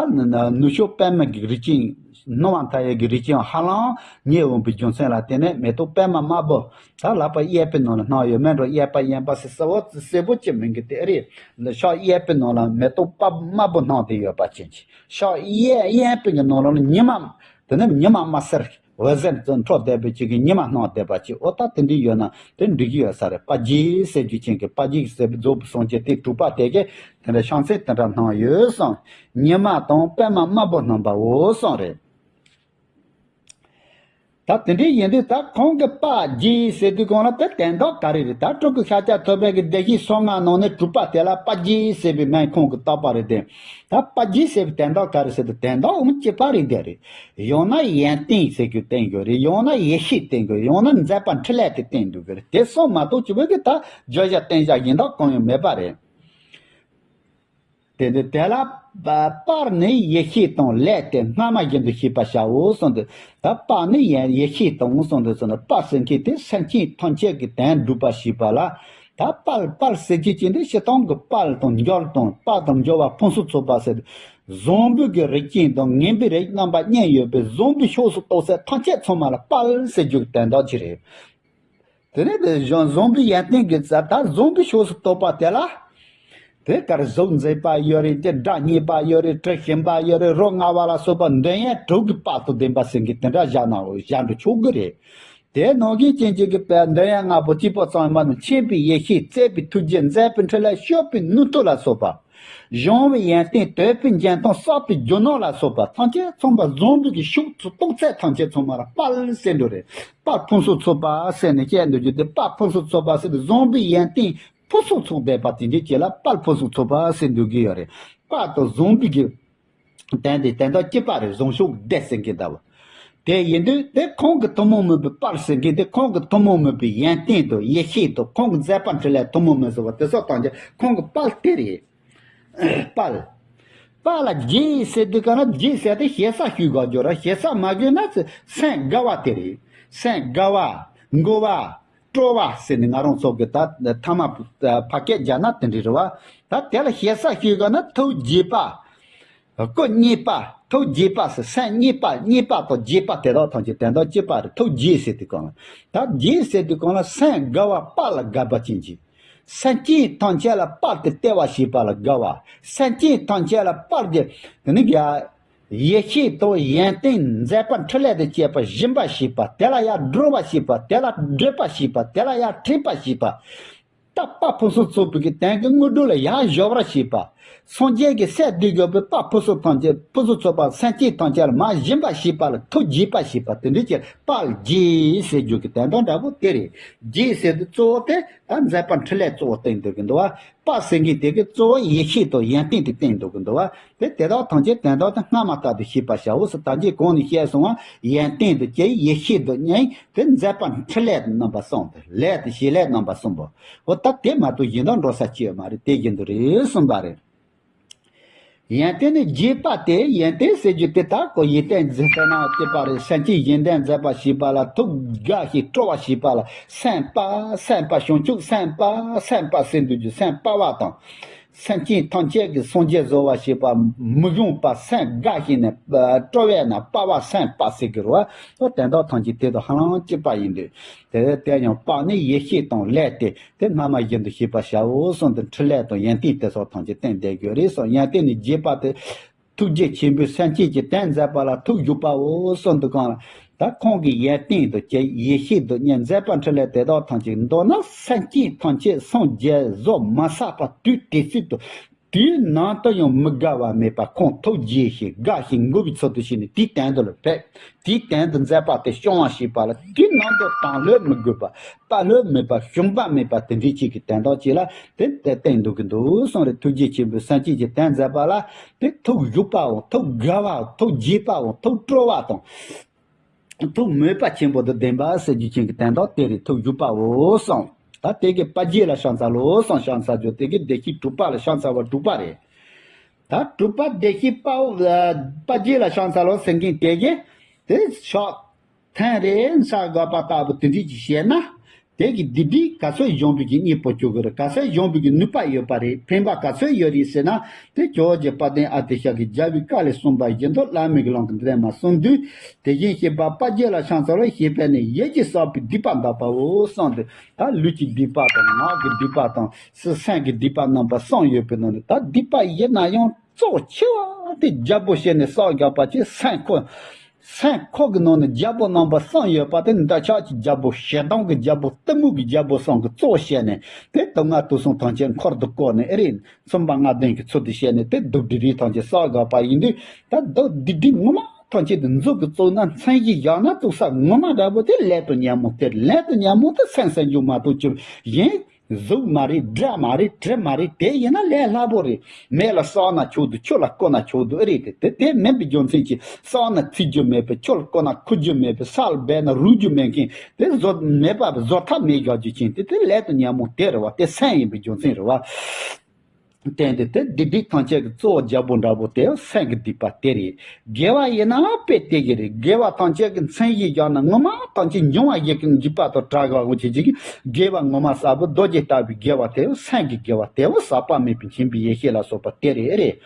ནུབ་ཕྱོགས་པད་མ་གི་རིགས་ཅན། སྣང་བ་མཐའ་ཡས་ཀྱི་རིགས་ཅན་ཧ་ལམ་ཉེ་འོང་པའི་རྒྱུ་མཚན་ལ་བརྟེན་ནས་མེ་ཏོག་པད་མ་དམར་པོ། ད་ལག་པ་གཡས་པའི་ནང་ལ་སྣང་ཡོད། མེ་འགྲོ་གཡས་པ་གཡོན་པ་ཟེར་གསལ་བོ་གསལ་པོ་ཅི་མིན་གྱི་དེ་རེད། ཕྱག་གཡས་པའི་ནང་ལ་མེ་ཏོག་པ་དམར་པོ་སྣང་སྟེ་ཡོད་པ་ཅན་གྱི། ཕྱག་གཡས་གཡོན་པའི་གི་ནང་ལ་ཉི་མ། དེ་ནི་ཉི་མ་དམར་སེར་འོད་ཟེར་འཕྲོ་བསྡད་པའི་ཅིག་གི་ཉི་མ་སྣང་བསྡད་པ་ཅིག་འོ་ད་དེ་འདྲ་ཡོད་ན་དེ་འགྲིག་གི་ཡོད་ས་རེད། དཔལ་དགྱེས་ཟེར་རྒྱུ་ཅན་གྱི། དཔལ་དགྱེས་ཟེར་བའི་རྫོགས་པའི་སངས་རྒྱས་དེ་དྲུག་པ་དེ་གས་དེ་འདྲ་ཕྱག་མཚན་དེ་འདྲ་སྣང་ཡོད་གསུངས། ཉི་མ་དང་པད་མ་དམར་པོ་སྣང་བའོ་གསུངས་རེད། ད་དེ་འདྲ་ཡིན་དུས་ད་ཁོང་གི་དཔལ་དགྱེས་ཟེར་དུས་གང་ལ་དེ་དོན་དག་ག་རེ་རེད། ད་སྤྲུལ་སྐུ་ཤཱཀྱ་ཐུབ་པའི་གི་སྡེ་བཞི་སོ་ལྔ་ནང་ནས་དྲུག་པ་དེ་ལ་དཔལ་དགྱེས་ཟེར་བའི་མིང་ཁོང་གིས་བཏགས་པ་རེད་དེ། ད་དཔལ་དགྱེས་ཟེར་བའི་དོན་དག་ག་རེ་ཟེར་དུས་དོན་དག་འོ་གཅིག་པ་རེད་དེ་རེད། ཡང་ན་ཡོན་ཏན་ཟེར་རྒྱུ་བསྟན་དགོས་རེད། ཡང་ན་ཡེ་ཤེས་བསྟན་དགོས། ཡང་ན་མཛད་པ་འཕྲིན་ལས་དེ་བསྟན་དགོས་རེད། དེ་གསུམ་མ་གཏོགས་ཅི་བོད་ཀྱི་ད་བརྗོད་བྱ་བསྟན་བྱ་གཞན་དག་གང་ཡང་མེད་པ་རེད། དེ་ནི་དེ་ལ་པར་ནི་ཡེ་ཤེས་དང་ལས་ཏེ་སྔ་མ་བཞིན་དུ་ཤེས་པར་བྱའོ་གསུངས་ཏེ། ད་དཔལ་ནི་ཡེ་ཡེ་ཤེས་དང་གསུངས་ཏེ་གསུངས་ནས། དཔལ་ཟེར་མཁན་དེ་སེམས་ཅན་ཐམས་ཅད་ཀྱི་དོན་སྒྲུབ་པ་ཞེས་པ་ལ། ད་དཔལ་དཔལ་ཟེར་རྒྱུ་ཅན་དེ་སྤྱིར་བཏང་གི་དཔལ་དང་འབྱོར་དང་དཔལ་དང་འབྱོར་བ་ཕུན་སུམ་ཚོགས་པ་ཟེར། བཟང་པོའི་གི་རིགས་ཅན་དང་ངན་པའི་རིགས་རྣམ་པ་གཉིས་ཡོད་པའི་བཟང་པོའི་ཕྱོགས་སུ་གཏོགས་ཚད་ཐམས་ཅད་ཚང་མ་ལ་དཔལ་ཟེར་རྒྱུ་གི་དོན་དག་ཅིག་རེད། དེ་ནས་དེ་གཞུང་བཟང་པོའི་ཡོན་ཏན་གྱི་རྩ་ད་བཟང་པོའི་ཕྱོགས་སུ་གཏོགས་པ་དེ་ལ། དེ་གར་གཟུགས་མཛེས་པ་ཡོད་རེད། དེ་སྒྲ་སྙན་པ་ཡོད་རེད། དྲི་ཞིམ་པ་ཡོད་རེད། རོ་མངར་བ་ལ་སོགས་པ་འདོད་ཡོན་དྲུག་གི་དཔལ་དུ་ལྡན་པ་ཟེར་མཁན་དེ་འདྲ་བཞག་ན་བཞག་འགྲོ་ཆོག་གི་རེད། དེ་ནང་བཞིན་ཅན་གཅིག་གི་དཔལ་འདོད་ཡོན་ལྔ་པོ་གཅིག་པོ་ཙམ་མ་ནུ་མཁྱེན་པའི་ཡེ་ཤེས། བརྩེ་བའི་ཐུགས་རྗེ། མཛད་པའི་འཕྲིན་ལས། སྤྱོད་པའི་ནུས་མཐུ་ལ་སོགས་པ། སྦྱོང་བའི་ཡོན་ཏན། དོད་པའི་འཇོན་ཐང་། བསགས་པའི་རྒྱུ་ནོར་ལ་སོགས་པ་ཐམས་ཅད་ཚང་པ་བཟང་པོའི་གི་ཕྱོགས་སུ་གཏོགས་ཚད་ཐམས་ཅད་ཚང་མ་ལ་དཔལ་ཟེར་འདུག་རེད། དཔལ་ཕུན་སུམ་ཚོགས་པ་ཟེར་ནས་བཤད་འདུག་རྒྱུ་དེ། དཔལ་ཕུན་སུམ་ཚོགས་པ་ཟེར་དུས་བཟང་པོའི་ཡོན་ཏན་ཕུན་སུམ་ཚོགས་བསྡད་པ་དེ་འདྲ་ཅིག་ལ་དཔལ་ཕུན་སུམ་ཚོགས་པ་ཟེར་འདུག་གི་ཡོད་རེད། དཔལ་དང་བཟང་པོའི་གི་དོན་དེ་དོན་དག་གཅིག་པ་རེད། བཟང་ཕྱོགས་བདེ་ཟེར་མཁན་ལྟ་བུ། དེ་ཡིན་དུས་དེ་ཁོང་གི་ཐུན་མོང་མིན་པའི་དཔལ་ཟེར་མཁན་དེ་ཁོང་གི་ཐུན་མོང་མིན་པའི་ཡོན་ཏན་དང་ཡེ་ཤེས་དང་ཁོང་གི་མཛད་པ་འཕྲིན་ལས་ཐུན་མོང་མིན་ཟེར་བ་དེ་སོགས་དང་ཁོང་གི་དཔལ་དེ་རེད། དཔལ། དཔལ་ལ་དགྱེས་ཟེར་དུས་ག་ན་དགྱེས་ཟེར་དེ་ཞེ་ས་ཞུ་དགོས་རྒྱུ་ར། ཞེ་ས་མ་དགོས་ན་སེམས་དགའ་བ་དེ་རེད། སེམས་དགའ་བ། མགུ་བ། སྤྲོ་བ་ཟེར་ནས་ང་རང་ཚོ་གི་ད་ཐ་མ་ཕ་སྐད་རྒྱག་ན་དེ་འདྲ་རེད་བ། ད་དེ་ལ་ཞེ་ས་ཞུ་དགོས་ན་ཐུགས་དགྱེས་པ། སྐུ་གཉིས་པ། ཐུགས་དགྱེས་པ་ཟེར། སེམས་གཉིས་པ། གཉིས་པ་དང་དགྱེས་པ་དེ་དག་ཐམས་ཅད་དོན་དག་གཅིག་པ་རེད། ཐུགས་དགྱེས་ཟེར་དུས་གང་ལ། ད་དགྱེས་ཟེར་དུས་གང་ལ་སེམས་དགའ་བ་དཔའ་ལ་དགའ་བ་ཅན་གྱི། སེམས་ཅན་ཐམས་ཅད་ལ་དཔའ་སྟེ་བརྟེན་པ་བྱེད་པ་ལ་དགའ་བ། སེམས་ཅན་ཐམས་ཅད་ལ་དཔའ་སྟེ་དེ་ནི་དགེ། ཡེ་ཤེས་དང་ཡོན་ཏན་མཛད་པ་འཕྲིན་ལས་དང་བཅས་པ་སྦྱིན་པ་བྱེད་པ། དེ་ལ་ཡང་སྒྲུབ་པ་བྱེད་པ། དེ་ལ་བགྲོད་པ་བྱེད་པ། དེ་ལ་ཡང་ཁྲིད་པ་བྱེད་པ། ད་དཔའ་ཕུན་སུམ་ཚོགས་པའི་གི་དོན་གྱི་དངོས་གྲུབ་ལ་ཡར་གཞོལ་བར་བྱེད་པ། སངས་རྒྱས་ཀྱི་སྲས་བསྡུས་དགོས་པའི་དཔའ་ཕུན་སུམ་ཐམས་ཅད་ཕུན་སུམ་ཚོགས་པ་སེམས་ཅན་ཐམས་ཅད་ལ་མར་སྦྱིན་པ་བྱེད་པ་ལ་ཐུགས་དགྱེས་པ་བྱེད་པ། དེ་འདྲ་ཅིག་དཔའ་ལ་དགྱེས་ཟེར་རྒྱུ་གི་དོན་དག་འདྲ་པོ་དེ་རེད། དགྱེས་ཟེར་དུས་གཙོ་བོ་དེ་ད་མཛད་པ་འཕྲིན་ལས་གཙོ་བོ་བསྟན་འདུག་གི་འདུག་བ། དཔའ་ཟེར་མཁན་དེ་གི་གཙོ་བོ་ཡེ་ཤེས་དང་ཡོན་ཏན་དེ་བསྟན་འདུག་གི་འདུག་བ། དེ་དེ་དག་ཐམས་ཅད་དོན་དག་དེ་སྔ་མ་ལྟར་དུ་ཤེས་པར་བྱའོ་ཟེར། ད་གིན་གོང་ནས་བཤད་སོང་བ། ཡོན་ཏན་དང་བཅས་ཡེ་ཤེས་དང་གཉིས་དེ་མཛད་པ་འཕྲིན་ལས་རྣམ་པ་གསུམ་དེ། ལས་དང་བྱེད་ལས་རྣམ་པ་གསུམ་པོ། འོ་ད་དེ་མ་གཏོགས་གཞན་དག་འགྲོ་ས་ཅི་ཡོད་མ་རེད། དེ་བཞིན་དུ་རེད་གསུངས་པ་རེད། ཡོན་ཏན་ནི་དགྱེས་པ་སྟེ། ཡོན་ཏན་ཟེར་རྒྱུ་དེ་ད་ཀོ་ཡོན་ཏན་འཛིན་ཟེར་ན་དེ་པ་རེད། སེམས་ཅན་གཞན་དོན་མཛད་པ་བྱེད་པ་ལ་ཐུགས་དགའ་ཞིང་སྤྲོ་བ་བྱེད་པ་ལ་སེམས་དཔའ། སེམས་དཔའ་བྱང་ཆུབ་སེམས་དཔའ། སེམས་དཔའ་ཟེར་འདུག་རྒྱུ་སེམས་དཔའ་བ་དང་། སེམས་ཅན་ཐམས་ཅད་ཀྱི་སངས་རྒྱས་བཟོ་བ་བྱེད་པ་མི་གཞན་པ་སེམས་དགའ་ཞིང་ནས་སྤྲོ་བས་ན་དཔའ་བ་སེམས་དཔའ་ཟེར་གི་རེད་བ། དོན་དག་ཐམས་ཅད་དེ་དང་ཧ་ལམ་གཅིག་པ་ཡིན་དུས། དེ་དེ་ཡང་དཔའ་ནི་ཡེ་ཤེས་དང་ལས་ཏེ། དེ་སྔ་མ་བཞིན་དུ་ཤེས་པར་བྱའོ་གསུངས་ཏེ་འཕྲིན་ལས་དང་ཡོན་ཏན་དེ་སོགས་ཐམས་ཅད་བསྟན་བསྡད་དགོས་རེད་གསུངས། ཡོན་ཏན་ནི་དགྱེས་པ་སྟེ། ཐུགས་རྗེ་ཆེན་པོས་སེམས་ཅན་གྱི་དོན་མཛད་པ་ལ་ཐུགས་གཞོགས་པའོ་གསུངས་འདུག་གང་ལ། ད་ཁོང་གི་ཡོན་ཏན་དང་བཅས་ཡེ་ཤེས་དང་གཉིས་མཛད་པ་འཕྲིན་ལས་དེ་དག་ཐམས་ཅད་མདོར་ན་སེམས་ཅན་ཐམས་ཅད་སངས་རྒྱས་བཟོ་མ་བསགས་པ་དུས་དེ་སྲིད་དུ། དུས་ནམ་དུ་ཡང་མི་དགའ་བ་མེད་པར་ཁོང་ཐུགས་དགྱེས་ཤིང་དགའ་ཞིང་མགུ་བའི་ཚུལ་དུ་བྱས་ནས་དེའི་དོན་དུ་ལ་ཕེབས། དེའི་དོན་དུ་མཛད་པ་དེ་སྐྱོང་བ་ཞེས་པ་ལ་དུས་ནམ་དུ་དང་ལྷོད་མི་དགོས་པ། དཔའ་ལྷོད་མེད་པ་ཞུམ་པ་མེད་པ་དེ་འདྲའི་ཅིག་གི་དོན་དག་ཅིག་ལ་དེ་དེ་བསྟན་འདུག་གི་འདུག་གསུངས་རེད། ཐུགས་རྗེ་ཆེན་པོས་སེམས་ཅན་གྱི་དོན་མཛད་པ་ལ་དེ་ཐུགས་གཞོགས་པའོ། ཐུགས་དགའ་བའོ། ཐུགས་དགྱེས་པའོ། ཐུགས་སྤྲོ་བ་དང་། ཐུགས་མོས་པ་ཆེན་པོ་དང་ལྡན་པ་ཟེར་རྒྱུ་ཅན་གྱི་དོན་དག་དེ་རེད། ཐུགས་གཞོགས་པའོ་གསུངས། ད་དེ་གི་དཔལ་དགྱེས་ལ་ཕྱག་འཚལ་ལོ་གསུངས། ཕྱག་འཚལ་རྒྱུ་དེ་གི་བདེ་གཤེགས་དྲུག་པ་ལ་ཕྱག་འཚལ་བ་དྲུག་པ་རེད། ད་དྲུག་པ་བདེ་གཤེགས་དཔའ་བོ་དཔལ་དགྱེས་ལ་ཕྱག་འཚལ་ལོ་ཟེར་མཁན་དེ་གི་དེ་ཕྱག་འཐེན་རེ་ཕྱག་འགག་པ་ལྟ་བུ་དེ་འདྲ་ཅིག་བྱས་ན། དེ་གི་སྡིག་སྒྲིབ་ག་ཚོད་སྦྱོང་བའི་གི་གཉེན་པོ་བཅོལ་གི་རེད། ག་ཚོད་སྦྱོང་བའི་གི་ནུས་པ་ཡོད་པ་རེད། ཕན་པ་ག་ཚོད་ཡོད་རེད་ཟེར་ན། དེ་ཇོ་བོ་རྗེ་དཔལ་ལྡན་ཨ་ཏི་ཤ་གིས་རྒྱལ་བའི་བཀའ་ལས་གསུངས་པ་བཞིན་དུ་བླ་མའི་གི་ལམ་གྱི་འདི་ལས་མ་གསུངས་དུས། དེ་བཞིན་གཤེགས་པ་དཔལ་དགྱེས་ལ་ཕྱག་འཚལ་ལོ། ཞེས་པས་ནི་ཡིད་ཀྱིས་བསགས་པའི་སྡིག་པ་འདག་པའོ་གསུངས་ཏེ། ད་ལུས་ཀྱི་སྡིག་པ་དང་ངག་གི་སྡིག་པ་དང་སེམས་ཀྱི་སྡིག་པ་རྣམ་པ་གསུམ་ཡོད་པའི་ནང་ནས། ད་སྡིག་པ་ཡིན་ན་ཡང་གཙོ་ཆེ་བ་དེ་རྒྱལ་པོ་བྱས་ནས་བསགས་དགོས་པ་ཅིག་སེམས་ཁོ། སེམས་ཁོག་གི་ནང་ན་རྒྱལ་པོ་རྣམ་པ་གསུམ་ཡོད་པ་དེ། འདོད་ཆགས་ཀྱི་རྒྱལ་པོ། ཞེ་སྡང་གི་རྒྱལ་པོ། གཏི་མུག་གི་རྒྱལ་པོ་གསུམ་གྱི་གཙོ་བྱས་ནས། དེ་དུག་ལྔ་དུག་གསུམ་ཐམས་ཅད་འཁོར་དུ་བསྐོར་ནས། ཨེ་རེད། མཚུངས་པ་ལྔ་ལྡན་གྱི་ཚུལ་དུ་བྱས་ནས། དེ་སྡིག་སྒྲིབ་རིགས་ཐམས་ཅད་བསགས་དགོས་པ་ཡིན་དུས། ད་སྡིག་སྡིག་སྒྲིབ་ངོ་མ་ཐམས་ཅད་དེ་མཛུབ་ཀྱིས་བཙུགས་ན་མཚན་གཞི་བཞག་ན་བཙུགས་ས་ངོ་མ་འདྲ་པོ་དེ་ལས་དང་ཉོན་མོངས་དེ། ལས་དང་ཉོན་མོངས་དེ་སེམས་སེམས་བྱུང་མ་གཏོགས་ཅི་ཡིན། གཟུགས་མ་རེད། སྒྲ་མ་རེད། དྲི་མ་རེད། དེ་ཡིན་ན་ལས་སླ་པོ་རེད། མེ་ལ་བསྲེགས་ན་ཆོག་འདུག་ཆུ་ལ་བསྐོལ་ན་ཆོག་འདུག་ཨེ་རེད། དེ་དེ་དེ་མིན་པའི་རྒྱུ་མཚན་གྱིས་བསྲེགས་ན་འཚིག་རྒྱུ་མེད་པས། ཆུ་ལ་བསྐོལ་ན་ཁུ་རྒྱུ་མེད་པས། ས་ལ་སྦས་ན་རུལ་རྒྱུ་མེད་མཁན་དེ་བཟོ་མེད་པ་བཟོ་ཐབས་མེད་བཞག་རྒྱུ་ཅན་དེ་དེ་ལས་དང་ཉོན་མོངས་དེ་རེད་བ། དེ་སེམས་ཡིན་པའི་རྒྱུ་མཚན་རེད་བ། བརྟེན་ཏེ་དེ་སྡིག་སྒྲིབ་ཐམས་ཅད་ཀྱི་གཙོ་བོ་རྒྱལ་པོ་འདྲ་པོ་དེ་སེམས་ཀྱི་སྡིག་པ་དེ་རེད། དགེ་བ་ཡིན་ན་དཔེ་དེ་གི་རེད། དགེ་བ་ཐམས་ཅད་ཀྱི་མཚན་གཞི་བཞག་ན་ངོ་མ་ཐམས་ཅད་འབྱུང་བ་ཡི་གི་འཇིགས་པ་དང་བྲལ་དགོས་པ་ཅིག་ཅིག་དགེ་བ་ངོ་མ་གསལ་པོ་རྡོ་རྗེ་ལྟ་བུའི་དགེ་བ་དེ་སེམས་ཀྱི་དགེ་བ་དེ་བོ་ཟག་པ་མེད་པའི་མཁྱེན་པའི་ཡེ་ཤེས་ལ་སོགས་པ་དེ་རེད། ཨེ་རེད།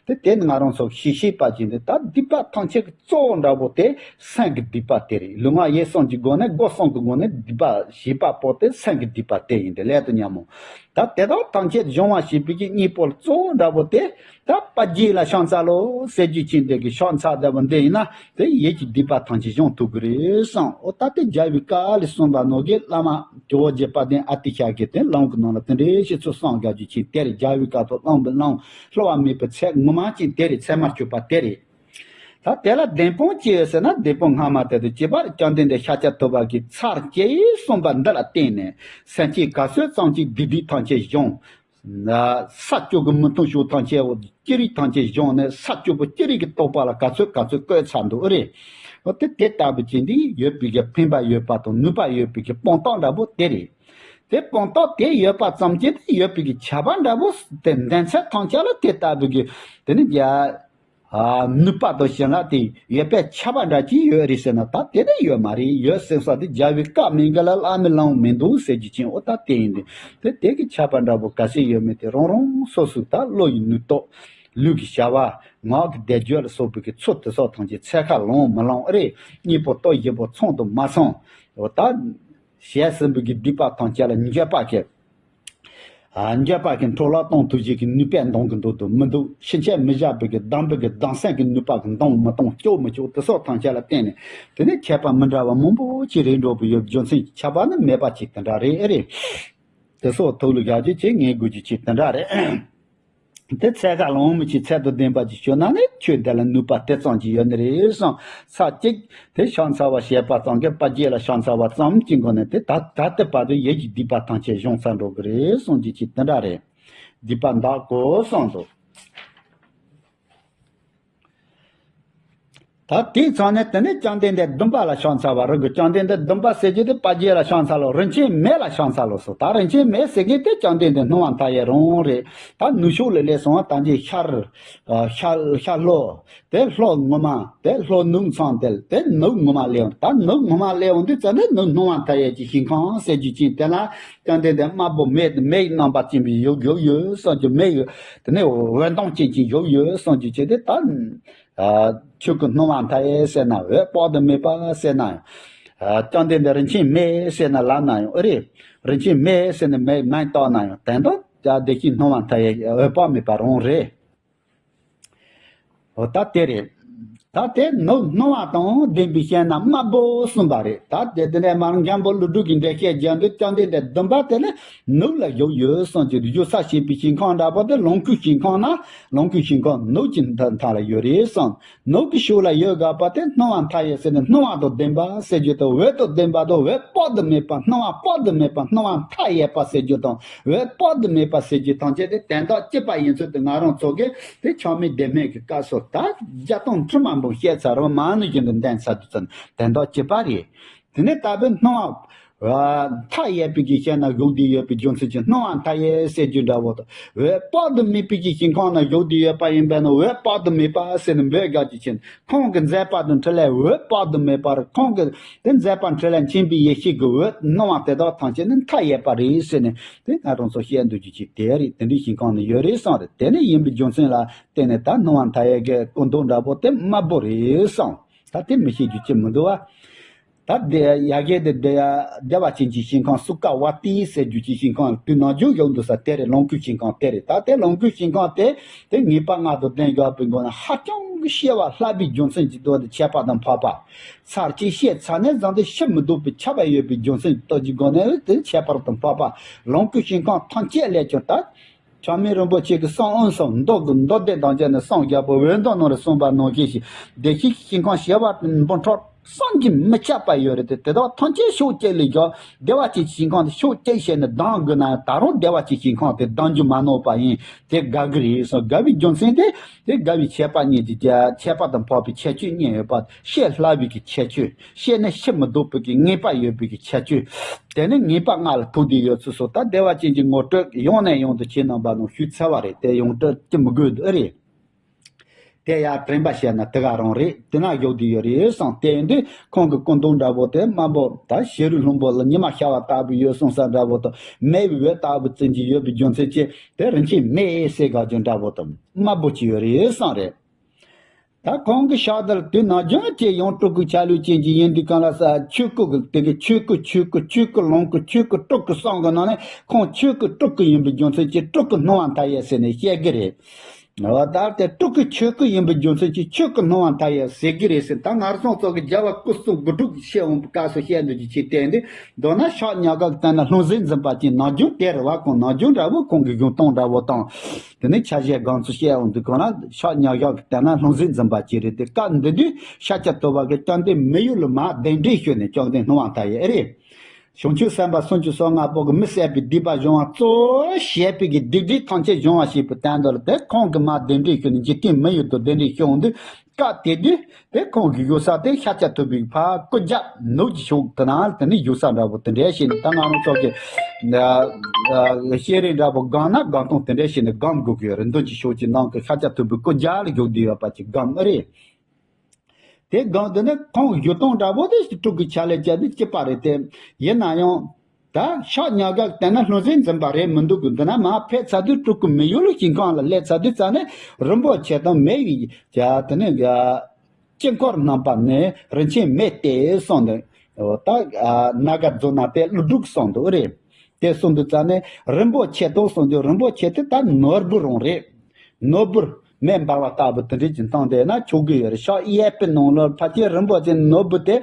དེ་དེ་ནི་ང་རང་ཚོ་ཤེས་ཤེས་པ་ཅིག་འདི་ད་སྡིག་པ་ཐམས་ཅད་ཀྱི་གཙོ་བོ་འདྲ་པོ་དེ་སེམས་ཀྱི་སྡིག་པ་དེ་རེད། ལུས་ངག་ཡིད་གསུམ་གྱི་སྒོ་ནས། སྒོ་གསུམ་གྱི་སྒོ་ནས་སྡིག་པ་བྱེད་པ་པོ་དེ་སེམས་ཀྱི་སྡིག་པ་དེ་ཡིན་ཏེ། ལས་དང་ཉོན་མོངས། ད་དེ་དག་ཐམས་ཅད་སྦྱོང་བ་བྱེད་པའི་གི་གཉེན་པོ་གཙོ་བོ་འདྲ་པོ་དེ། ད་དཔལ་དགྱེས་ལ་ཕྱག་འཚལ་ལོ་ཟེར་རྒྱུ་ཅན་དེ་གི་ཕྱག་འཚལ་བསྡད་པ་འདི་ཡིན་ན། དེ་ཡིད་ཀྱི་སྡིག་པ་ཐམས་ཅད་སྦྱོང་ཐུབ་ཀྱི་རེད་བསམ། འོ་ད་དེ་རྒྱལ་བའི་བཀའ་ལས་གསུངས་པ་ནང་གི་བླ་མ་ཇོ་བོ་རྗེ་དཔལ་ལྡན་ཨ་ཏི་ཤ་གིས་དེ་ལམ་གྱི་ནང་ལ་དེ་འདྲའི་ཞིག་ཚུལ་གསུངས་བཞག་རྒྱུ་ཅན་དེ་རེད། རྒྱལ་བའི་བཀའ་དང་བླ་མའི་ལམ་བསླུ་བ་མེད་པའི་ཚད་ངོ་མ་ཅན་དེ་རེད། ཚད་མར་གྱུར་པ་དེ་རེད། ད་དེ་ལ་བདེན་དཔང་ཅི་ཡོད་ཟེར་ན། བདེན་དཔང་སྔ་མ་དེ་དང་གཅིག་པ་རེད། བཅོམ་ལྡན་འདས་ཤཱཀྱ་ཐུབ་པ་གིས་ཚར་བཅད་གསུངས་པ་འདི་ལ་བརྟེན་ནས། སེམས་ཅན་ག་ཚོད་ཙམ་ཅིག་སྡིག་སྒྲིབ་ཐམས་ཅད་སྦྱོང་། ས་བཅུ་གི་མི་མཐུན་ཕྱོགས་ཐམས་ཅད་འོ་ཅི་རིགས་ཐམས་ཅད་སྦྱོང་ནས། ས་བཅུ་པོ་ཅི་རིགས་ཀྱི་རྟོགས་པ་ལ་ག་ཚོད་ག་ཚོད་བཀོད་ཚར་འདུག་ཨེ་རེད། འོ་དེ་དེ་ལྟ་བུ་ཅན་འདི་ཡོད་པའི་གི་ཕན་པ་ཡོད་པ་དང་ནུས་པ་ཡོད་པའི་གི་དཔང་རྟགས་འདྲ་པོ་དེ་རེད། དེ་དཔང་རྟགས་དེ་ཡོད་པ་ཙམ་གྱིས་དེ་ཡོད་པའི་གི་ཁྱབ་པ་འདྲ་པོ་དེ་འདོད་ཚུལ་ཐམས་ཅད་ལ་དེ་ལྟ་བུ་གི་དེ་ནི་རྒྱ། ཨ། ནུས་པ་དང་བྱིན་རླབས་དེ་ཡོད་པའི་ཁྱབ་པ་འདྲ་ཅིག་ཡོད་རེད་ཟེར་ན། ད་དེ་ནི་ཡོད་མ་རེད། ཡོད་ཟེར་ས་དེ་རྒྱལ་བའི་བཀའ་མིན་གི་ལ་བླ་མའི་ལམ་མི་འདུག་ཟེར་རྒྱུ་ཅན། འོ་ད་དེ་ཡིན་དུས་དེ་དེ་གི་ཁྱབ་པ་འདྲ་པོ་ག་ཚོད་ཡོད་མེད་དེ་རང་རང་སོ་སོའི་ད་བློ་ཡི་ནུས་སྟོབས། ལུས་ཀྱི་བྱ་བ། ངག་གི་བཟླས་བརྗོད་ལ་སོགས་པའི་གི་ཚུལ་དེ་སོགས་ཐམས་ཅད་འཚོལ་ཁ་ལོངས་མི་ལོངས་ཨེ་རེད། གཉིས་པོ་ལྟོ་བཞི་པོ་ཚང་དང་མ་ཚང་། འོ་ད་ཞལ་གསུམ་པོ་གི་སྡིག་པ་ཐམས་ཅད་ལ་འགྱོད་པ་སྐྱེ། ཨ་འགྱོད་པ་གི་འཕྲོ་བརླག་གཏོང་ཐུབ་ཅིག་གི་ནུས་པས་འདང་གི་འདུག་དང་མི་འདུག་ཕྱིན་ཆད་མི་བཞག་པའི་གི་སྡང་པོ་གི་སྡང་སེམས་ཀྱི་ནུས་པ་གི་འདང་མི་འདང་སྐྱོ་མི་སྐྱོ་དེ་སོགས་ཐམས་ཅད་ལ་བརྟེན་ནས། དེ་ནས་ཁྱད་པར་མི་འདྲ་བ་མང་པོ་ཅིག་རེད་འགྲོ་བའི་ཡོད། རྒྱུ་མཚན་ཁྱད་པར་ནི་མེད་པ་ཅིག་དེ་འདྲ་རེད་ཨེ་རེད། དེ་སོགས་ཐུགས་ལ་བཞག་རྒྱུ་ཅིག་ངེས་དགོས་རྒྱུ་ཅིག་དེ་འདྲ་རེད། དེ་འཚོལ་ཁ་ལོངས་མི་ཅིག་ཚད་དང་ལྡན་པ་ཅིག་བྱུང་ན་ནི་ཆོས་འདི་ལ་ནུས་པ་དེ་ཙམ་ཅིག་ཡོད་ནི་རེད་བསམ། ཚར་གཅིག་དེ་ཕྱག་འཚལ་བ་བྱས་པ་ཙམ་གྱིས་དཔལ་དགྱེས་ལ་ཕྱག་འཚལ་བ་ཙམ་གྱི་སྒོ་ནས་དེ་ད་ད་ལྟ་བར་དུ་ཡིད་ཀྱི་སྡིག་པ་ཐམས་ཅད་སྦྱོང་ཚར་འགྲོ་གི་རེད་བསམ་རྒྱུ་ཅིག་དེ་འདྲ་རེད། སྡིག་པ་འདག་གོ་བསམ་འདུག་ད་དེའི་ཚང་ནས་དེ་ནས་བཅོམ་ལྡན་འདས་བདུན་པ་ལ་ཕྱག་འཚལ་བ་རང་གི། བཅོམ་ལྡན་འདས་བདུན་པ་ཟེར་རྒྱུ་དེ་དཔལ་དགྱེས་ལ་ཕྱག་འཚལ་ལོ། རིན་ཆེན་མེ་ལ་ཕྱག་འཚལ་ལོ་སོ། ད་རིན་ཆེན་མེ་ཟེར་མཁན་དེ་བཅོམ་ལྡན་འདས་སྣང་བ་མཐའ་ཡས་རང་རེད། ད་ནུབ་ཕྱོགས་ལ་སླེབས་སོང་བ་ད་ཅི་ཤར། ཤར་ཤར་ལྷོ། དེ་ལྷོ་ངོ་མ། དེ་ལྷོ་ནུབ་མཚམས་དེ། དེ་ནུབ་ངོ་མ་སླེབས་འོང་། ད་ནུབ་ངོ་མ་སླེབས་འོང་དུས་ཙམ་དེ་ནུབ་སྣང་བ་མཐའ་ཡས་ཀྱི་ཞིང་ཁམས་ཟེར་རྒྱུ་ཅན་དེ་ལ་བཅོམ་ལྡན་འདས་དམར་པོ་མེ་མེ་ཡི་རྣམ་པ་ཅན་པའི་བཞུགས་བཞུགས་ཡོད་བསམ་རྒྱུ། མེ་ཡི་དེ་ནས་འོད་མདངས་ཅན་གྱི་བཞུགས་ཡོད་བསམ་རྒྱུ་ཅན་དེ་ད། ཨ་ཆོས་སྐུ་སྣང་བ་མཐའ་ཡས་ཟེར་ན་འོད་དཔག་ཏུ་མེད་པ་ཟེར་ན་ཡང་། ཨ་བཅོམ་ལྡན་འདས་རིན་ཆེན་མེ་ཟེར་ན་ལབ་ན་ཡང་ཨེ་རེད། རིན་ཆེན་མེ་ཟེར་ན་མེ་མེ་བཏགས་ན་ཡང་དོན་དག་བདེ་གཤེགས་སྣང་བ་མཐའ་ཡས་འོད་དཔག་མེད་པ་རང་རེད། འོ་ད་དེ་རེད། ད་དེ་ནུབ་སྣང་བ་དང་ལྡན་པའི་ཞལ་ནས་དམར་པོ་གསུངས་པ་རེད། ད་དེ་དེ་ནས་མར་འཇམ་དཔལ་ཀླུ་སྒྲུབ་ཀྱི་འགྲེལ་བཤད་རྒྱག་འདུག་བཅོམ་ལྡན་འདས་བདུན་པ་དེ་ལ་ནུབ་ལ་བཞུགས་ཡོད་གསུངས་ཀྱི་འདུག་བཞུགས་ས་བྱེད་པའི་ཞིང་ཁམས་འདྲ་པོ་དེ་ལོངས་སྐུའི་ཞིང་ཁམས་ན། ལོངས་སྐུའི་ཞིང་ཁམས་ནུབ་ཀྱི་མཐའ་ལ་ཡོད་རེད་གསུངས། ནུབ་ཀྱི་ཕྱོགས་ལ་ཡོད་དགོས་པ་དེ་སྣང་བ་མཐའ་ཡས་ཟེར་ནས་སྣང་བ་དང་ལྡན་པ་ཟེར་རྒྱུ་དང་། འོད་དང་ལྡན་པ་དང་། འོད་དཔག་ཏུ་མེད་པ། སྣང་བ་དཔག་ཏུ་མེད་པ། སྣང་བ་མཐའ་ཡས་པ་ཟེར་རྒྱུ་དང་། འོད་དཔག་ཏུ་མེད་པ་ཟེར་རྒྱུ་ཐམས་ཅད་དེ་དོན་དག་གཅིག་པ་ཡིན་ཚུལ་དེ་ང་རང་ཚོ་གིས་དེ་ཆགས་མེད་བདེན་མེད་ཀྱི་སྐབས་སུ་ད་བརྒྱ་སྟོང་ཁྲི་མང་པོ་བཤད་ཚར་རུང་མ་ནུས་རྒྱུན་དུ་བསྟན་ཚར་དུས་ཙམ་དོན་དག་གཅིག་པ་རེད། དེ་ནས་ད་བོད་སྣང་བ། མཐའ་ཡས་པའི་གི་ཞལ་ནས་བཞུགས་ཏེ་ཡོད་པའི་རྒྱུ་མཚན་གྱིས་སྣང་བ་མཐའ་ཡས་ཟེར་རྒྱུ་འདྲ་བོ་དང་། འོད་དཔག་ཏུ་མེད་པའི་གི་ཞིང་ཁམས་ན་བཞུགས་ཏེ་ཡོད་པ་ཡིན་པས་ན་འོད་དཔག་ཏུ་མེད་པ་ཟེར་ནས་འབོད་དགོས་ཀྱི་ཕྱིར། ཁོང་གི་མཛད་པ་དང་འཕྲིན་ལས་འོད་དཔག་ཏུ་མེད་པ་རེད། ཁོང་གི་དེ་མཛད་པ་འཕྲིན་ལས་མཁྱེན་པའི་ཡེ་ཤེས་ཀྱི་འོད་སྣང་བ་དེ་དག་ཐམས་ཅད་ནི་མཐའ་ཡས་པ་རེད་ཟེར་ནས་དེ་ང་རང་ཚོ་བཤད་འདུག་རྒྱུ་ཅིག་དེ་རེད། དེ་འདྲའི་ཞིང་ཁམས་ནི་ཡོད་རེད་གསུངས་རེད། དེ་ནི་ཡིན་པའི་རྒྱུ་མཚན་ལ་བརྟེན་ནས་ད་སྣང་བ་མཐའ་ཡས་ཀྱི་སྐུ་མདོག་འདྲ་པོ་དེ་དམར་པོ་རེད་གསུངས། ད་དེ་མི་ཤེས་རྒྱུ་ཅི་མི་འདུག་བ། ད་དེ་ཡ་གི་དེ་དེ་ཡ་བདེ་བ་ཅན་གྱི་ཞིང་ཁམས་སུ་ཀ་བ་ཏི་ཟེར་རྒྱུ་གྱི་ཞིང་ཁམས་དུས་ནམ་རྒྱུན་ཡོང་འདུག་ས་དེ་རེད། ལོངས་སྐུའི་ཞིང་ཁམས་དེ་རེད། ད་དེ་ལོངས་སྐུའི་ཞིང་ཁམས་དེ་དེ་ངེས་པ་ལྔ་དང་ལྡན་ཡོད་པའི་སྒོ་ནས་ཧ་ཅང་གི་ཤེས་པ་ལྷག་པའི་རྒྱུ་མཚན་གྱིས་འདུག་སྟེ་ཁྱད་པར་དུ་འཕགས་པ། ཚར་གཅིག་བཤད་ཚར་ནས་བཟུང་སྟེ་ཤི་མི་ཐུབ་པའི་ཁྱབ་པ་ཡོད་པའི་རྒྱུ་མཚན་གྱི་སྟོབས་ཀྱི་སྒོ་ནས་དེ་ཁྱད་པར་དུ་འཕགས་པ། ལོངས་སྐུའི་ཞིང་ཁམས་ཐམས་ཅད་ལས་ཀྱང་ད། ཆགས་མེད་རིན་པོ་ཆེ་གི་གསུང་དབུ་གསུམ་མདོ་གི་མདོ་སྡེ་དང་བཅས་ནས་གསུང་བརྒྱ་པོ་འོད་མདོ་ནང་ལ་གསུངས་པ་ནང་བཞིན་ཞིག་བདེ་གཤེགས་ཞིང་ཁམས་བྱེ་བ་འབུམ་ཕྲག་བསམ་གྱིས་མི་ཁྱབ་པ་ཡོད་རེད་དེ། དེ་དག་ཐམས་ཅད་ཕྱོགས་གཅིག་ལ་བཞག་བདེ་བ་ཅན་ཞིང་ཁམས་དེ་ཕྱོགས་གཅིག་བྱས་ནས་གདམ་དགོས་ན་ཡང་ད་རུང་བདེ་བ་ཅན་ཞིང་ཁམས་དེ་གདམ་རྒྱུ་མ་ནོར་བ་ཡིན། དེ་དགའ་གི་རེད་གསུངས། དགའ་བའི་རྒྱུ་མཚན་དེ་དེ་དགའ་བའི་ཁྱད་པར་གཉིས་ཀྱི་ཁྱད་པར་དུ་འཕགས་པའི་ཁྱད་ཆོས་གཉིས་ཡོད་པ། ཤེས་སླ་བའི་གི་ཁྱད་ཆོས། ཤེས་ནས་ཤི་མི་ལྡོག་པའི་གི་ངེས་པ་ཡོད་པའི་གི་ཁྱད་ཆོས། དེ་ནི་ངེས་པ་ལྔ་ལ་ཐུག་བསྡད་ཡོད་ཚུལ་སོགས་ད་བདེ་བ་ཅན་གྱི་ངོ་སྤྲོད་ཡང་ནས་ཡང་དུ་ཁྱེད་རྣམ་པ་ལ་ཞུས་ཚར་བ་རེད། དེ་ཡང་སྤྲོད་ཀྱི་མི་དགོས་འདུག་ཨེ་རེད། དེ་ཡང་དྲན་པ་བྱས་ན་དེ་ག་རང་རེད། དེ་ན་བཞུགས་བསྡད་ཡོད་རེད་བསམ། དེ་ཡིན་དུས་ཁོང་གི་སྐུ་མདོག་འདྲ་པོ་དེ་དམར་པོ་ད་བྱེ་རུའི་ལྷུན་པོ་ལ་ཉི་མ་ཤར་བ་ལྟ་བུ་ཡོད་གསུངས་ས་འདྲ་པོ་དང་། མེ་བའི་འོད་ལྟ་བུ་བཙན་གྱི་ཡོད་པའི་རྒྱུ་མཚན་གྱིས་དེ་རིན་ཆེན་མེ་ཟེར་དགོས་རྒྱུ་འདྲ་པོ་དང་དམར་པོ་ཅིག་ཡོད་རེད་བསམ་རེད། ད་ཁོང་གི་ཕྱག་དེར་དུས་ནམ་རྒྱུན་གྱི་ཡང་སྤྲུལ་སྐུ་ཆ་ལུགས་ཅན་གྱི་ཡིན་དུས་གང་ལ་ས་ཆོས་སྐུ་གི་དེ་གི་ཆོས་སྐུ་ཆོས་སྐུ་ཆོས་སྐུ་ལོངས་སྐུ་ཆོས་སྐུ་སྤྲུལ་སྐུ་གསུམ་གི་ནང་ནས་ཁོང་ཆོས་སྐུ་སྤྲུལ་སྐུ་ཡིན་པའི་རྒྱུ་མཚན་གྱིས་སྤྲུལ་སྐུ་སྣང་བ་མཐའ་ཡས་ཟེར་ནས་བཤད་གི་རེད། འོ་ད་དེ་སྤྲུལ་སྐུ་ཆོས་སྐུ་ཡིན་པའི་རྒྱུ་མཚན་གྱིས་ཆོས་སྐུ་སྣང་བ་མཐའ་ཡས་ཟེར་གི་རེད་ཟེར། ད་ང་རང་ཚོ་གི་རྒྱལ་བ་སྐུ་གསུམ་དགུ་ཕྲུགས་ཀྱི་ཆེད་འོང་པའི་སྐབས་སུ་བཤད་འདོད་ཀྱི་ཆེད་བསྟན་ཏེ། མདོར་ན་ཕྱག་ཉག་ག་གི་སྟེང་ན་ལྷུང་བཟེད་འཛིན་པ་ཅན་ནམ་རྒྱུན་དེ་རེད་བ། ཁོང་ནམ་རྒྱུན་འདྲ་བོ་ཁོང་གི་གཞུང་སྟངས་འདྲ་བོ་དང་། དེ་ནས་ཆ་བཞག་སྒང་ཚོ་བཤད་འོང་དུས་གང་ན་ཕྱག་ཉག་ག་གི་སྟེང་ན་ལྷུང་བཟེད་འཛིན་པ་ཅིག་རེད་དེ། སྐབས་འདི་དུས་ཤཱཀྱ་ཐུབ་པ་གིས་བཅོམ་ལྡན་མི་ཡུལ་ལ་མར་གདན་འདྲེན་ཞུས་ནས་བཅོམ་ལྡན་སྣང་བ་མཐའ་ཡས་ཨེ་རེད། བྱང་ཆུབ་སེམས་དཔའ་སུམ་ཅུ་སོ་ལྔ་པོ་གི་མི་བསད་པའི་སྡིག་པ་སྦྱོང་བ་གཙོ་བོ་བྱས་པའི་གི་སྡིག་སྒྲིབ་ཐམས་ཅད་སྦྱོང་བ་བྱེད་པའི་དོན་དུ་ལ་དེ་ཁོང་གིས་མར་གདན་འདྲེན་ཞུས་ནས་འཇིག་རྟེན་མི་ཡུལ་དུ་གདན་འདྲེན་ཞུས་འོང་དུས། སྐབས་དེ་དུས་དེ་ཁོང་གི་བཞུགས་ས་དེ་ཤཱཀྱ་ཐུབ་པའི་ཕར་སྐུ་རྒྱབ་ནུབ་ཀྱི་ཕྱོགས་དེ་ན་དེ་ནི་བཞུགས་ས་འདྲ་པོ་དེ་འདྲ་བྱས་ནས། ད་ང་རང་ཚོ་གི་ཤེས་རིག་འདྲ་པོ་སྒང་ན་སྒང་སྟེང་དེ་འདྲ་བྱས་ནས་སྒོམ་དགོས་ཀྱི་ཡོད་རེད། མདུན་གྱི་ཕྱོགས་ཀྱི་ནང་གི་ཤཱཀྱ་ཐུབ་པའི་སྐུ་རྒྱབ་ལ་བཞུགས་བསྡད་ཡོད་པ་ཅིག་སྒོམ་ཨེ་རེད། དེ་སྒང་དེ་ནི་ཁོང་བཞུགས་སྟངས་འདྲ་པོ་དེ་སྤྲུལ་སྐུའི་ཆ་ལས་བྱས་ཏེ་སྐྱིད་པ་རེད་དེ། ཡིན་ན་ཡང་། ད་ཕྱག་ཉག་ག་བསྟན་ན་ལྷུང་བཟེད་འཛིན་པ་རེད་མི་འདུག་གི། འདི་ན་མར་ཕེབས་ཚར་དུས་སྤྲུལ་སྐུ་མི་ཡུལ་ལ་ཞིང་ཁམས་ལ་སླེབས་ཚར་དུས་ཙ་ནས་རིན་པོ་ཆེ་དང་མེ་ཡི་ཡ་དེ་ནས་ཡ་དཀྱིལ་འཁོར་རྣམ་པ་ནི་རིན་ཆེན་མེ་སྟེ་གསུངས་འདུག། ད་ནཱ་ག་རྫོང་ན་དེ་ཀླུ་སྒྲུབ་གསུངས་འདུག་རེད། དེ་གསུངས་འདུག་ཙ་ནས་རིན་པོ་ཆེ་དང་གསུངས་འདུག། རིན་པོ་ཆེ་དེ་ད་ནོར་བུ་རང་རེད། ནོར་བུར་མེ་འབར་བ་ལྟ་བུ་དེ་འདྲས་ཀྱི་སྟངས་དེ་ན་ཆོག་གི་ཡོད་རེད། ཕྱག་གཡས་པའི་ནང་ལ་ཕལ་ཆེར་རིན་པོ་ཆེ་ནོར་བུ་དེ།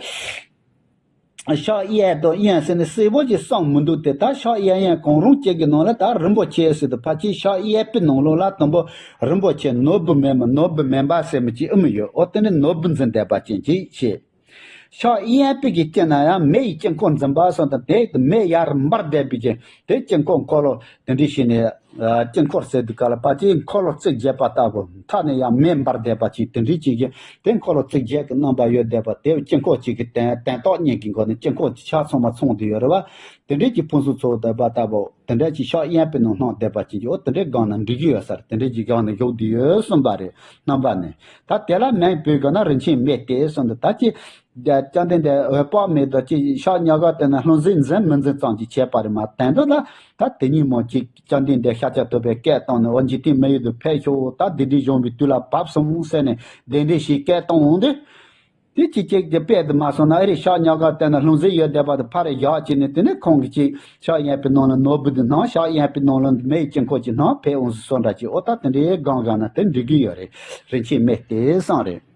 ཕྱག་གཡས་དང་གཡོན་ཟེར་ནས་སེར་པོ་ཅིག་གསུངས་མི་འདུག་སྟེ། ད་ཕྱག་གཡས་གཡོན་གང་རུང་གཅིག་གི་ནང་ལ་ད་རིན་པོ་ཆེ་ཟེར་དུས་ཕལ་ཆེར་ཕྱག་གཡས་པའི་ནང་ལོགས་ལ་དང་པོ་རིན་པོ་ཆེ་ནོར་བུ་མེ་མ་ནོར་བུ་མེ་འབར་ཟེར་མི་ཅིག་ཨེ་མི་ཡོད། ཨོ་དེ་ནི་ནོར་བུ་འཛིན་བསྡད་པ་ཅན་ཅིག་བྱས། ཕྱག་གཡོན་པའི་གི་དཀྱིལ་ན་ཡང་མེ་ཡི་དཀྱིལ་འཁོར་འཛིན་པ་སོགས་དང་དེ་མེ་ཡར་འབར་བསྡད་པའི་ཅན་དེ་དཀྱིལ་འཁོར་འཁོར་ལོ་དེ་འདྲ་བྱས་ནས། དཀྱིལ་འཁོར་ཟེར་དུས་ག་ལ་ཕལ་ཆེར་འཁོར་ལོ་བརྩེགས་བརྒྱད་པ་ལྟ་བུ། མཐའ་ནས་ཡང་མེ་འབར་བསྡད་པ་ཅིག་དེ་འདྲའི་ཅིག་གིས་དེ་འཁོར་ལོ་བརྩེགས་བརྒྱད་ཀྱི་རྣམ་པ་ཡོད་བསྡད་པ་དེ་དཀྱིལ་འཁོར་གཅིག་གི་དོན་དོན་རྟོགས་གཉིས་ཀྱི་སྒོ་ནས་དཀྱིལ་འཁོར་གྱི་ཆ་ཚང་མ་ཚང་དུ་ཡོད་རེད་བ། དེ་འདྲའི་ཅིག་ཕུན་སུམ་ཚོགས་བསྡད་པ་ལྟ་བུ་དེ་འདྲ་ཅིག་ཕྱག་གཡོན་པའི་ནང་སྣང་བསྡད་པ་ཅིག་གིས་ཨོ་དེ་འདྲའི་སྒང་ན་འགྲིག་གི་ཡོད་ས་རེད། དེ་འདྲའི་ཅིག་སྒང་ན་བཞུགས་བསྡད་ཡོད་གསུངས་པ་རེད། རྣམ་པ་ནས་ད་དེ་ལ་མིང་བོས་ག་ན་རིན་ཆེན་མེ་སྟེ་གསུངས་འདུག། ད་ཅི། བཅོམ་ལྡན་འདས་འོད་དཔག་མེད་དུ་ཅིག་ཕྱག་ཉག་ག་བསྟན་ན་ལྷུང་བཟེད་འཛིན་མི་འཛིན་ཙམ་ཅིག་བྱས་པ་རེད་མ། དོན་དུ་ལ་ད་དེ་ཉིན་མོ་ཅིག་བཅོམ་ལྡན་འདས་ཤཱཀྱ་ཐུབ་པའི་སྐད་བཏང་ནས་འོ་འཇིག་རྟེན་མི་ཡུལ་དུ་ཕེབས་ཤོག། ད་འདི་འདྲའི་གཞོན་པའི་དུས་ལ་བབས་སོང་ཟེར་ནས་གདན་འདྲེན་ཞིག་སྐད་བཏང་འོང་དུས། དེ་ཅི་ཅིག་དེ་དཔེ་དུ་མ་སོང་ན་ཨེ་རེད། ཕྱག་ཉག་ག་བསྟན་ན་ལྷུང་བཟེད་ཡོད་བསྡད་པ་དེ་ཕར་བཞག་བྱས་ནས་དེ་ནས་ཁོང་གིས་ཅིག་ཕྱག་གཡོན་པའི་ནང་ལ་ནོར་བུ་དེ་སྣང་། ཕྱག་གཡོན་པའི་ནང་ལ་མེ་ཡི་དཀྱིལ་འཁོར་ཅིག་སྣང་ཕེབས་འོང་ཟེར་སོགས་འདྲ་ཅིག། ཨོ་ད་དེ་འདྲའི་སྒང་སྒང་ན་དེ་འགྲིག་གི་ཡོད་རེད། རིན་ཆེན་མེ་སྟེ་གསུངས་རེད།